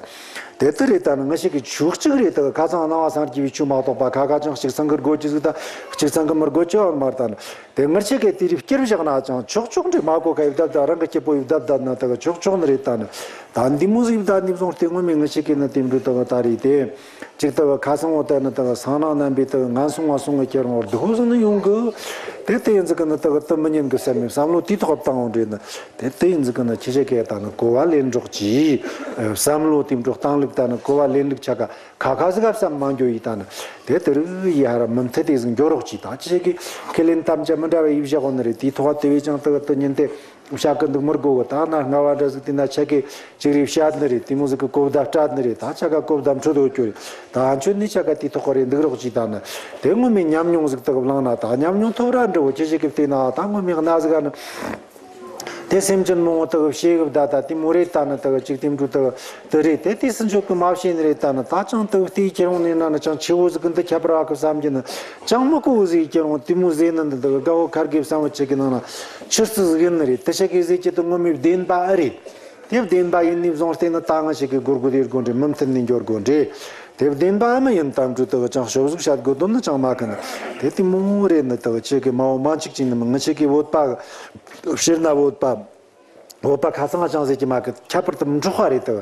དེ་ལྟར་རེད། ད་ནི་ང་ཞིག་གི་ཆོས་གཅིག་རེད། ད་ཁ་སང་ནང་བ་སངས་རྒྱས་པའི་ཆོས་མ་གཏོགས་པ་ཁ་ཁ་ཅང་གཅིག་ཚང་གི་དགོས་ཀྱི་ཟིག་ད་གཅིག་ཚང་གི་མི་དགོས་ཀྱི་ཡོད་མ་རེད། ད་ནི་དེ་ང་ཞིག་གི་དེ་རིགས་བསྐྱུར་བཞག་ན་ཅང་ཆོག་ཆོག་འདྲ་མ་གོ་ཁ་ཡི་བསྡད་བསྡད། རང་གི་སྐྱིད་པོ་ཡི་བསྡད་བསྡད་ན་ད་ཆོག་ཆོག་ནི་རེད། ད་ནི་ད་འདི་མོ་ཟིག་ད་འདི་བཟུང་སྟེ་ངོ་མའི་ང་ཞིག་གི་ནི་དེ་འདྲ་ད་ད་རེད་དེ། ཅིག་ལྟ་བུ་ཁ་སང་འོ་ལྟ་ནི་ལྟ་བུ་སང་ནང་རྣམ་པའི་ལྟ་བུ་ངན་སོང་ང་སོང་ངི་ཁྱེད་རང་བར་སྡུག་ཟིག་ནི་ཡོང་གི། དེ་ལྟ་ཡིན་ཟིག་གི་ནི་ལྟ་བུ་དུ་མི་ཉན་གི་བསམ་མེད་བསམ་བློ་དེའི་ཐོག་བཏང་འོང་འདྲེ་ནི། དེ་ལྟ་ཡིན་ཟིག་གི་ནི་ཁྱེད་ཆ་གས་ད་ནི་གོ་བ་ལེན་རོགས་གྱིས། བསམ་བློ་དེ་འགྲོ་བཏང་ལུགས་ད་ནི་གོ་བ་ལེན་ལུགས་ཆ་ག་ཁ་ཁ་ཟིག་ག་བསམ་མ་འགྱོ་ཡི་ད་ནི། དེ་ལྟ་རུ་ཡི་ཧ་ར་མུ་མཐུད་དེ་ཟིག་འགྱོ་རོགས་གྱིས། ད་ཁྱེད་ཆ་གས་ཁས་ལེན་དམ་བཅའ་མི་འདྲ་བ་ཡིབ་བཞག་འོང་ནི་རེད། དེའི་ཐོག་དེ་བས་ཀྱང་ལྟ་བུ་དུ་ཉན་ཏེ། བཤད་གི་འདུག་མི་དགོ་གི། ད་ན་སྔ་བ་འདྲ་ཟིག་དེ་ན་ཆ་གི་ཅིག་རེ་བཤད་ནི་རེད། དེ་མོ་ཟིག་གི་གོ་བརྡ་སྤྲད་ནི་རེད། ད་ཆ་ག་གོ་བརྡ་འཕྲོད་དོ་ཀྱོ་རེད། ད་ཨ་མཆོད་ནི་ཆ་ག་དེ་ཐོག་གི་རེད་འདུག་རོགས་གྱིས། ད་ནི་དེ་ངོ་མའི་ཉམས་མྱོང་ཟིག་དག་བླངས་ན། ད་ཉམས་མྱོང་ཐོབ་ར་འདྲ་བོ་ཁྱེད་ཞིག་གི་བལྟས་ན་ད་ངོ་མའི་གནའ་ཟིག་ག་ནི། དེ་སེམས་ཅན་མང་བོ་དག་བྱེད་གི་བསྡད། ད་དེ་མོ་རེད། ད་ནི་དག་ཅིག་དེ་འགྲོ་དག་དེ་རེད། དེ་དུས་སུ་འཇོག་གི་མ་བྱས་ནི་རེད། ད་ནི་ད་ཅང་དག་བལྟས་ཁྱེར་འོང་ནས་ན་ནི་ཅང་ཆེ་བོ་ཟིག་གི་འདི་ཁྱད་པར་བ་གི་བསམ་གྱི་ནི། ཅང་མི་གོ་བོ་ཟིག་ཁྱེར་འོང་དེ་མོ་ཟེར་ནི་འདི་འདི་གི་དགའ་བོ་ཁར་གི་བསམ་བོ་ཆེ་གི་ནང་ན་ཆུར་རྩི་ཟིག་ཡིན་ནི་རེད། དེ་ཆ་གི་ཟེར་གྱི་དུ་ངོ་མའི་བདེན་པ་ཨེ་རེད། དེ་བདེན་པ་ཡིན་ནི་བཟུང་སྟེ་ནི་ད་ང་ཞིག་གི་སྒོར་སྒོར་དེ་སྒོ་འདྲེ་མུ་མཐུད་ནས་འགྱོ་སྒོ་འདྲེ། དེ་བདེན་པ་ཨེ་མ་ཡིན་དམ་དྲུག་དུ་ཅང་ཤོབ་ཟིག་བཤད་དགོས་དོན་ནི་ཅང་མ་གི་ནི། དེ་དེ་མོ་རེད་ནི་དག་ཆེ་གི་མ་འོ་མ་འཆིག་ཅིག་ནི་མི་ང་ཆེ་གི་བོད་པ་ཕྱིར་ན་བོད་པ། བོད་པ་ཁ་ཚང་ཅང་ཟེར་གྱི་མ་གི། ཁྱད་པར་དུ་འབྲོག་པ་རེད་དོ།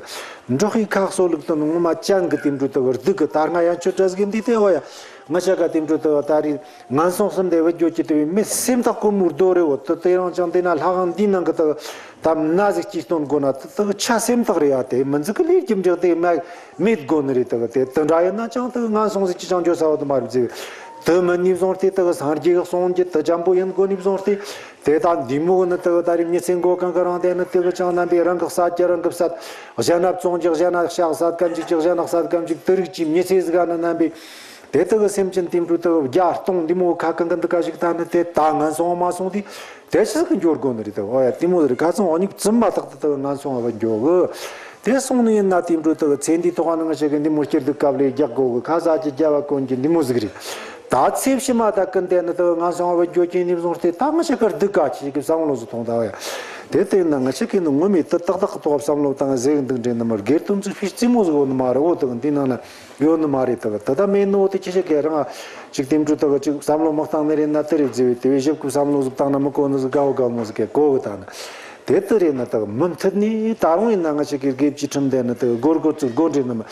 འབྲོག་པའི་ཁ་གསོ་ལུགས་དོ་ནི་ངོ་མ་ཅང་གི་དེ་འགྲོ་དོ་སྡུག་གི། ད་སྔ་ཡན་ཆོད་འདྲ་ཟིག་འདི་དེ་འོ་ཡ། ང་ཆ་ག་དེ་འགྲོ་དོ་ད་རེས་ངན་སོང་གསུམ་དེ་བུད་འགྱོ་གྱི་དེ་བའི་མི་སེམས་ཐག་གོ་མུར་རྡོ་རེ་བོ་དུ་དེ་རང་ཅང་དེ་ན་ལྷ་ཁང་འདི་ནང་གི་དུ་དམ་ན་ཟིག་ཅིག་སྟོན་དགོ་ན་དུ་དུ་ཆ་སེམས་ཐག་རེ་ཡ་དེ་མི་འཛི་གི་ལས་ཀྱི་འབྲེག་དེ་མ་མེད་དགོ་ནི་རེད་དུ། དེ་དུ་འདྲ་ཡིན་ན་ཅང་དུ་ངན་སོང་ཟིག་ཅི་ཅང་འགྱོ་ས་བོ་དུ་མ་རེད་ཟེར། དུ་མི་ནི་བཟུང་སྟེ་དུ་སངས་རྒྱས་གི་གསུང་རྒྱུ་དུ་འཇམ་པོ་ཡིན་དགོ་ནི་བཟུང་སྟེ། དེ་དང་འདི་མོ་ནི་དེ་གི་ད་རེས་མྱི་ཚེ་མགོ་གང་གི་རང་དེ་ནི་དེ་གི་ཅང་རྣམ་པའི་རང་གི་བསད་ཀྱི་རང་གི་བསད། གཞན་ན་བཙོང་རྒྱུ་གཞན་ན་བཤགས། བསད་གམ་ཅིག་ཅིག་གཞན་ན་བསད་གམ་ཅིག་དེ་རིགས་ཀྱི་མྱི་ཚེ་ཟིག་ག་ནི་རྣམ་པའི་དེ་དེ་གི་སེམས་ཅན་དེ་འཕྲོ་དེ་གི་བརྒྱ་སྟོང་འདི་མོ་ཁ་གང་གི་འདི་ག་ཞིག་ད་ནི་དེ་ད་ངན་སོང་མ་སོང་དེ་དེ་ཆི་ཟིག་གི་འགྱུར་དགོ་ནི་རེད་དེ། ཨོ་ཡ་དེ་མོ་རེད། ཁ་ཚང་འོ་ཉིག་བཙུན་མ་ཐག་ཏུ་དེ་གི་ངན་སོང་བ་འགྱོ་གི། དེ་སོང་ནི་ཡིན་ན་དེ་འཕྲོ་དེ་གི་ཚེ་འདིའི་ཐོག་ནི་ང་ཞིག་གི་འདི་མོ་སྐྱིད་སྡུག་སྐབས་ལས་རྒྱག་དགོ་གི། ཁ་ཟ་གྱི་རྒྱ་བ་གོན་གྱི་འདི་མོ་ཟིག་རེད། ད་ཚེ་ཕྱི་མ་ད་ཀུན་དེ་ནི་དུ་ངན་སོང་བ་འགྱོ་རྐྱེན་ནི་བཟུང་སྟེ་ད་ང་ཞིག་གར་སྡུག་ག་ཆེ་གི་བསམ་བློ་ཟིག་ཐོང་ད་བ་ཡ། དེ་ལྟས་ན་ང་ཞིག་གི་ནི་ངོ་མའི་དུ་ཏག་ཏག་གི་ཐོག་བསམ་བློ་བཏང་ཟེར་གི་འདུག་འདྲེ་ནི་མར་སྒེར་དོན་ཚིག་ཕྱི་རྩི་མོ་ཟིག་འོ་ནི་མ་རེད། འོ་དུ་འདི་ནང་ན་ཡོད་ནི་མ་རེད། དུ་དུ་ད་མེད་ནི་འོ་དེ་ཁྱེད་ཞིག་གི་རང་ཅིག་དེ་འཕྲོ་དུ་ཅིག་བསམ་བློ་མི་བཏང་ནི་རེད་ན་དེ་རེད་ཟེར་བས། དེ་བས་ཞིབ་གི་བསམ་བློ་ཟིག་བཏང་ན་མི་གོ་ནི་ཟིག་དགའ་བོ་དགའ་མོ་ཟིག་གི་གོ་གི་ད་ནི། དེ་ལྟར་རེད་ན་དག་མུ་མཐུད་ནས་ད་རུང་ཡིན་ན་ང་ཞིག་གི་དགེ་བཅུའི་ཁྲིམས་དེ་ནི་དག་སྒོར་སྒོར་ཚུར་སྒོ་འདྲེ་ནི་མ།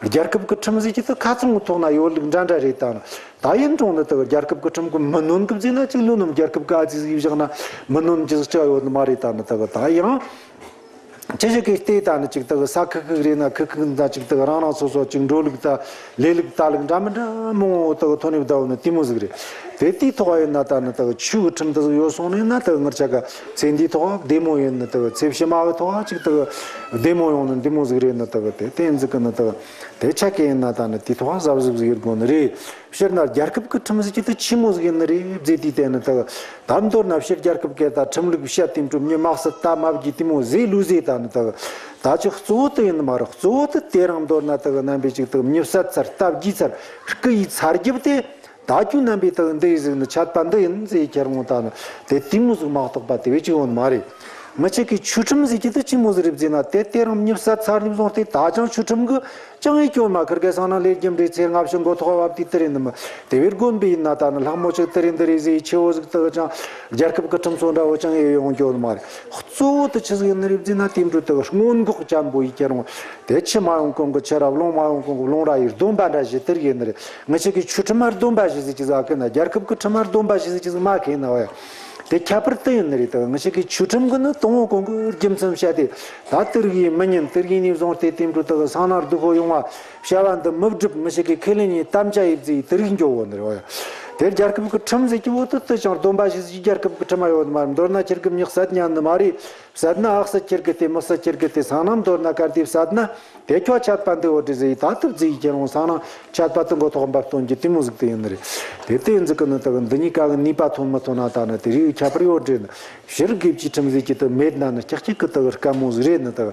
རྒྱལ་ཁབ་ཀྱི་ཁྲིམས་ཟེར་གྱི་དུ་ཁ་ཚང་གི་ཐོག་ན་ཡོད་ལུགས་འདྲ་འདྲ་རེད་དང་། ད་ཡིན་རུང་ནི་དག་རྒྱལ་ཁབ་ཀྱི་ཁྲིམས་ཀྱི་མི་ནོན་གི་བཟེ་ན་ཅིག་ལོ་ནམ་རྒྱལ་ཁབ་ཀྱི་ཨ་ཙི་ཟིག་བཞག་ན་མི་ནོན་གྱི་ཟིག་ཆ་ཡོད་ནི་མ་རེད། ད་ནི་དག་ད་ཡང་ཅི་ཞིག་གི་ལྟས་ད་ནི་ཅིག་དག་ས་ཁུག་ཁུག་རེད་ན་ཁུག་ཁུག་ད་ཅིག་དག་རང་རང་སོ་སོ་ཅིག་འགྲོ་ལུགས་ད་ལས་ལུགས་ད་ལུགས་འདྲ་མི་འདྲ་མང་བོ་དག་ཐོན་ནས་བསྡད་ཡོད་ནི་དེ་མོ་ཟིག་རེད། དེ་དེའི་ཐོག་ཡིན་ན་ད་ནི་དག་ཆོས་ཀྱི་ཁྲིམས་དེ་ཟིག་ཡོད་སོང་ནས་ན་དག་ངར་ཆ་ག་ཚེ་འདིའི་ཐོག་བདེ་མོ་ཡིན་ནི་དག་ཚེ་ཕྱི་མ་གི་ཐོག་ཅིག་དག་བདེ་མོ་ཡོང་ནི་འདི་མོ་ཟིག་རེད་ནི་དག་དེ་དེ་ཟིག་གི་ནི་དག་དེ་ཆ་ག་ཡིན་ན་ད་ནི་དེའི་ཐོག་གཟབ་གཟབ་ཟིག་ཡོད་དགོས་ནི་རེད། སྤྱིར་ན་རྒྱལ་ཁབ་ཀྱི་ཁྲིམས་ཟིག་ཅིག་དེ་ཆི་མོ་ཟིག་ཡིན་ནི་རེད་བཟེ་དུས་དེ་ནི་དག་ད་མདོར་ན་ཕྱི་རྒྱལ་ཁབ་སྐད་ད་ཁྲིམས་ལུགས་བཤད་དེ་འགྲུབ་མྱི་མ་གསད་ད་མ་བགྱིས་དེ་མོ་ཟེ་ལུས་ཟེ་ད་ནི་དག་ད་ཅི་གཙོ་བོ་དེ་ཡིན་ནི་མ་རེད། གཙོ་བོ་དེ་དེ་རང་མདོར་ན་དག་རྣམ་པའི་ཅིག་དག་མྱི་བསད་ཚར་ད་བགྱིས་ཚར་རྐུ་ཡི་ཚར་རྒྱབ་དེ། ད་ཁྱོད་རྣམ་པའི་དག་འདི་ཡི་ཟིག་ནི་ཆད་པ་འདི་ཡིན་ཟེར་ཁྱེར་འོང་ད་ནི་དེ་དེ་མོ་ཟིག་མ་གཏོགས་པ་དེ་བས་ཅིག་ཡོང་ནི་མ་རེད། ང་ཅག་གི་ཆོས་ཁྲིམས་ཟེར་གྱི་དེ་ཅི་མོ་ཟིག་རེད་ཟེར་ན་དེ་དེ་རང་མྱི་བསད་ཚར་ནས་བཟུང་སྟེ་ད་ཅང་ཆོས་ཁྲིམས་གི་ཅང་ཡི་སྐྱོན་མ་ཁུར་གེ་སང་ན་ལས་རྒྱུ་འབྲས་ཚེ་སྔ་ཕྱི་མགོ་ཐོག་བབ་དུས་དེ་རེད་ནི་མི་དེ་བས་དགོན་པའི་ཡིན་ན་ད་ནི་ལྷག་མོ་ཅིག་དེ་རེད་འདི་རེད་ཟེར་ཆེ་བོ་ཟིག་དག་ཅང་རྒྱལ་ཁབ་གི་ཁྲིམས་སོགས་འདྲ་བོ་ཅང་ཡི་ཡོང་སྐྱོན་མ་རེད། གཙོ་བོ་དེ་ཆི་ཟིག་ཡིན་ནི་རེད་ཟེར་ན་དེ་འདྲ་དག་སྔོན་འགོག་ཅན་པོ་ཡི་ཁྱེར་འོང་དེ་ཆུ་མ་ཡོང་གོང་གི་ཆུ་ར་རླུང་མ་ཡོང་གོང་གི་རླུང་ར་ཡི་སྡོམ་པ་འདྲ་ཞིག་དེར་ཡིན་ནི་རེད། ང་ཅག་གི་ཆོས་ཁྲིམས་མར་སྡོམ་པ་ཞིག་ཟིག་ཅི་ཟ་གི་ན་རྒྱལ་ཁབ་ཀྱི་ཁྲིམས་མར་སྡོམ་པ་ཞིག་ཟིག་ཅི་ཟིག་མ་གི་ན་བ་ཡ། དེ་ཁྱད་པར་དུ་ཡིན་ནི་རེད་དོ། ང་ཅག་གི་ཆོས་ཁྲིམས་གི་ནི་དང་བོ་གོང་གི་རྒྱུ་མཚན་བཤད་དེ་ད་དེ་རིགས་ཡིན་མི་ཉན་དེ་རིགས་ཡིན་ནས་བཟུང་སྟེ་དེ་འགྲོ་དག་སང་ན་སྡུག་གོ་ཡོང་བ་བྱ་བ་འདི་མི་སྒྲུབ། ང་ཅག་གི་ཁས་ལེན་ཡིན་དམ་བཅའ་ཡིན་ཟིག་དེ་རིགས་འགྱོ་བོ་ནི་རེད་བ་ཡ། དེ་རྒྱལ་ཁབ་གི་ཁྲིམས་ཟིག་གི་བོ་དུ་དུ་ཅང་སྡོམ་པ་ཞིག་ཟིག་རྒྱལ་ཁབ་གི་ཁྲིམས་མ་ཡོད་ནི་མ་རེད། མདོར་ན་ཁྱེར་གི་མྱི་བསད་ཉན་ནི་མ་རེད། བསད་ན་ཨག་སི་ཁྱེར་གི་སྟེ་མི་སི་ཁྱེར་གི་སྟེ་སང་ནམ་མདོར་ན་གར་དེ་བསད་ན་དེ་ཁྱོད་ཆད་པ་འདི་འོ་འདྲི་ཟེར་ཡི་ད་ཐུབ་ཟེར་ཡི་ཁྱེར་འོང་སང་ན་ཆད་པ་དུ་མགོ་ཐོག་འབབ་སྟོན་གྱི་དེ་མོ་ཟིག་དེ་ཡིན་ནི་རེད། དེ་དེ་ཟིག་གི་ནི་དག་འདི་གཉིས་ཀ་གི་ནུས་པ་ཐོན་མི་ཐོན་ན་ད་ནི་དེ་རིགས་ཁྱད་པར་ཡོད་འདྲི་ནི་ཕྱིར་དགེ་བཅུའི་ཁྲིམས་ཟེར་གྱི་དུ་མེད་ན་ནི་ཀྱག་ཀྱག་གི་དུ་དཀའ་མོ་ཟིག་རེད་ནི་དུ།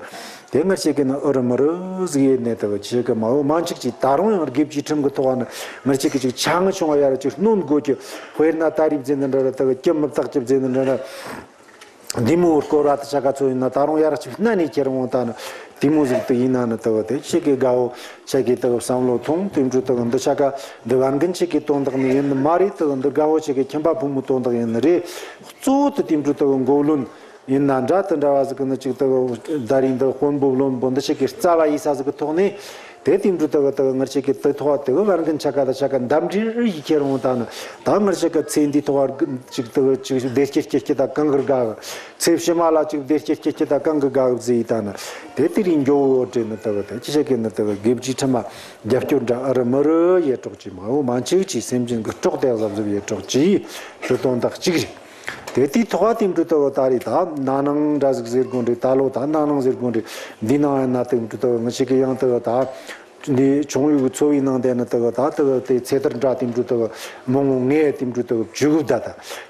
དེ་ངར་ཆེ་གི་ནི་ཨུ་རུ་མུ་རུ་ཟིག་ཡེད་ནི་དུ་ཆེ་གི་མ་འོ་མ་འཆིག་ཅིག་ད་རུང་ཡང་དགེ་བཅུའི་ཁྲིམས་གི་ཐོག་ནི་ངར་ཆེ་གི་ཅིག་ཆ་ངི་ཆུང་བ་ཡར་ཅིག་སྣོན་དགོས་ཀྱི། དཔེར་ན་ད་རིག་ཟེར་ནི་འདྲ་ར་དུ་གི་ཀྱི་མི་བཏགས་ཀྱི་ཟེར་ནི་འདྲ་ར། འདི་མོ་སྐོར་བ་དུ་ཆ་ག་ཚོ་ཡིན་ན་ད་རུང་ཡར་ཅིག་སྣ་ནས་ཁྱེར་འོང་ད་ནི་དེ་མོ་ཟིག་དུ་ཡིན་ན་ནི་དུ་དེ་ཆེ་གི་དགའ་བོ་ཆེ་གི་དུ་བསམ་བློ་ཐོངས་དེ་འཕྲོ་དུ་འདི་ཆ་ག་འདི་བར་འགན་ཆེ་གི་དོན་དག་ནི་ཡིན་ནི་མ་རེད། དུ་འདི་དགའ་བོ་ཆེ་གི་ཁྱིམ་པ་ཕོ་མོ་དོན་དག་ཡིན་ནི་རེད། གཙོ་བོ་དུ་དེ་འཕྲོ་དུ་མགོ་བློན་ཡིན་ན་འདྲ་དུ་འདྲ་བ་ཟིག་གི་ནི་ཅིག་དུ་ཟླ་རིང་དུ་དཔོན་པོ་བློན་པོ་འདི་ཆེ་གི་རྩ་བ་ཡིན་ས་ཟིག་གི་ཐོག་ནས་དེ་དེ་འཕྲོ་དུ་དུ་ངར་ཆེ་གི་དུ་ཐོག་དུ་བར་འགན་ཆ་ག་དུ་ཆ་ག་འདམ་འདྲིར་ཡི་ཁྱེར་འོང་ད་ནི་ད་ངར་ཆེ་གི་ཚེ་འདི་ཐོག་ཅིག་དུ་ཅིག་བདེ་སྐྱིད་སྐྱིད་སྐྱིད་ད་གང་གི་དགའ་གི། ཚེ་ཕྱི་མ་ལ་ཅིག་བདེ་སྐྱིད་སྐྱིད་སྐྱིད་ད་གང་གི་དགའ་གི་ཟེར་ཡི་ད་ནི་དེ་དེ་རིང་འགྱོ་བོ་དྲན་ནི་དུ་དུ་ཅི་ཆེ་གི་ནི་དུ་དགེ་བཅུའི་ཁྲིམས་མ་རྒྱབ་སྐྱོར་འདྲ་ཨུ་རུ་མུ་རུ་ཡེ་གྲོགས་ཀྱི་མ་འོ་མ་འཆིག་ཅིག་སེམས་ཅན་གི་སྲོག་དེ་གཟབ་གཟབ་ཡེ་གྲོགས་ཀྱི་ལྷུ་དོན་དག་གཅིག་རེད། དེ་དེའི་ཐོག་དེ་འཕྲོ་དུ་ད་རེས་ད་ན་ནིང་འདྲ་ཟིག་ཟེར་དགོས་འདྲི། ད་ལོ་ད་ན་ནིང་ཟེར་དགོས་འདྲི། འདི་ནང་ཡིན་ན་དེ་འཕྲོ་དུ་ངི་ཆེ་གི་ཡང་དུ་ད་འདི་ཆུང་ཡུག་འཚོ་བའི་ནང་དེ་ནི་དུ་ད་དུ་དེ་ཚེ་ཐར་འདྲ་དེ་འཕྲོ་དུ་མི་ངོ་ངས་དེ་འཕྲོ་དུ་བཅུ་དགུ་ད་ད་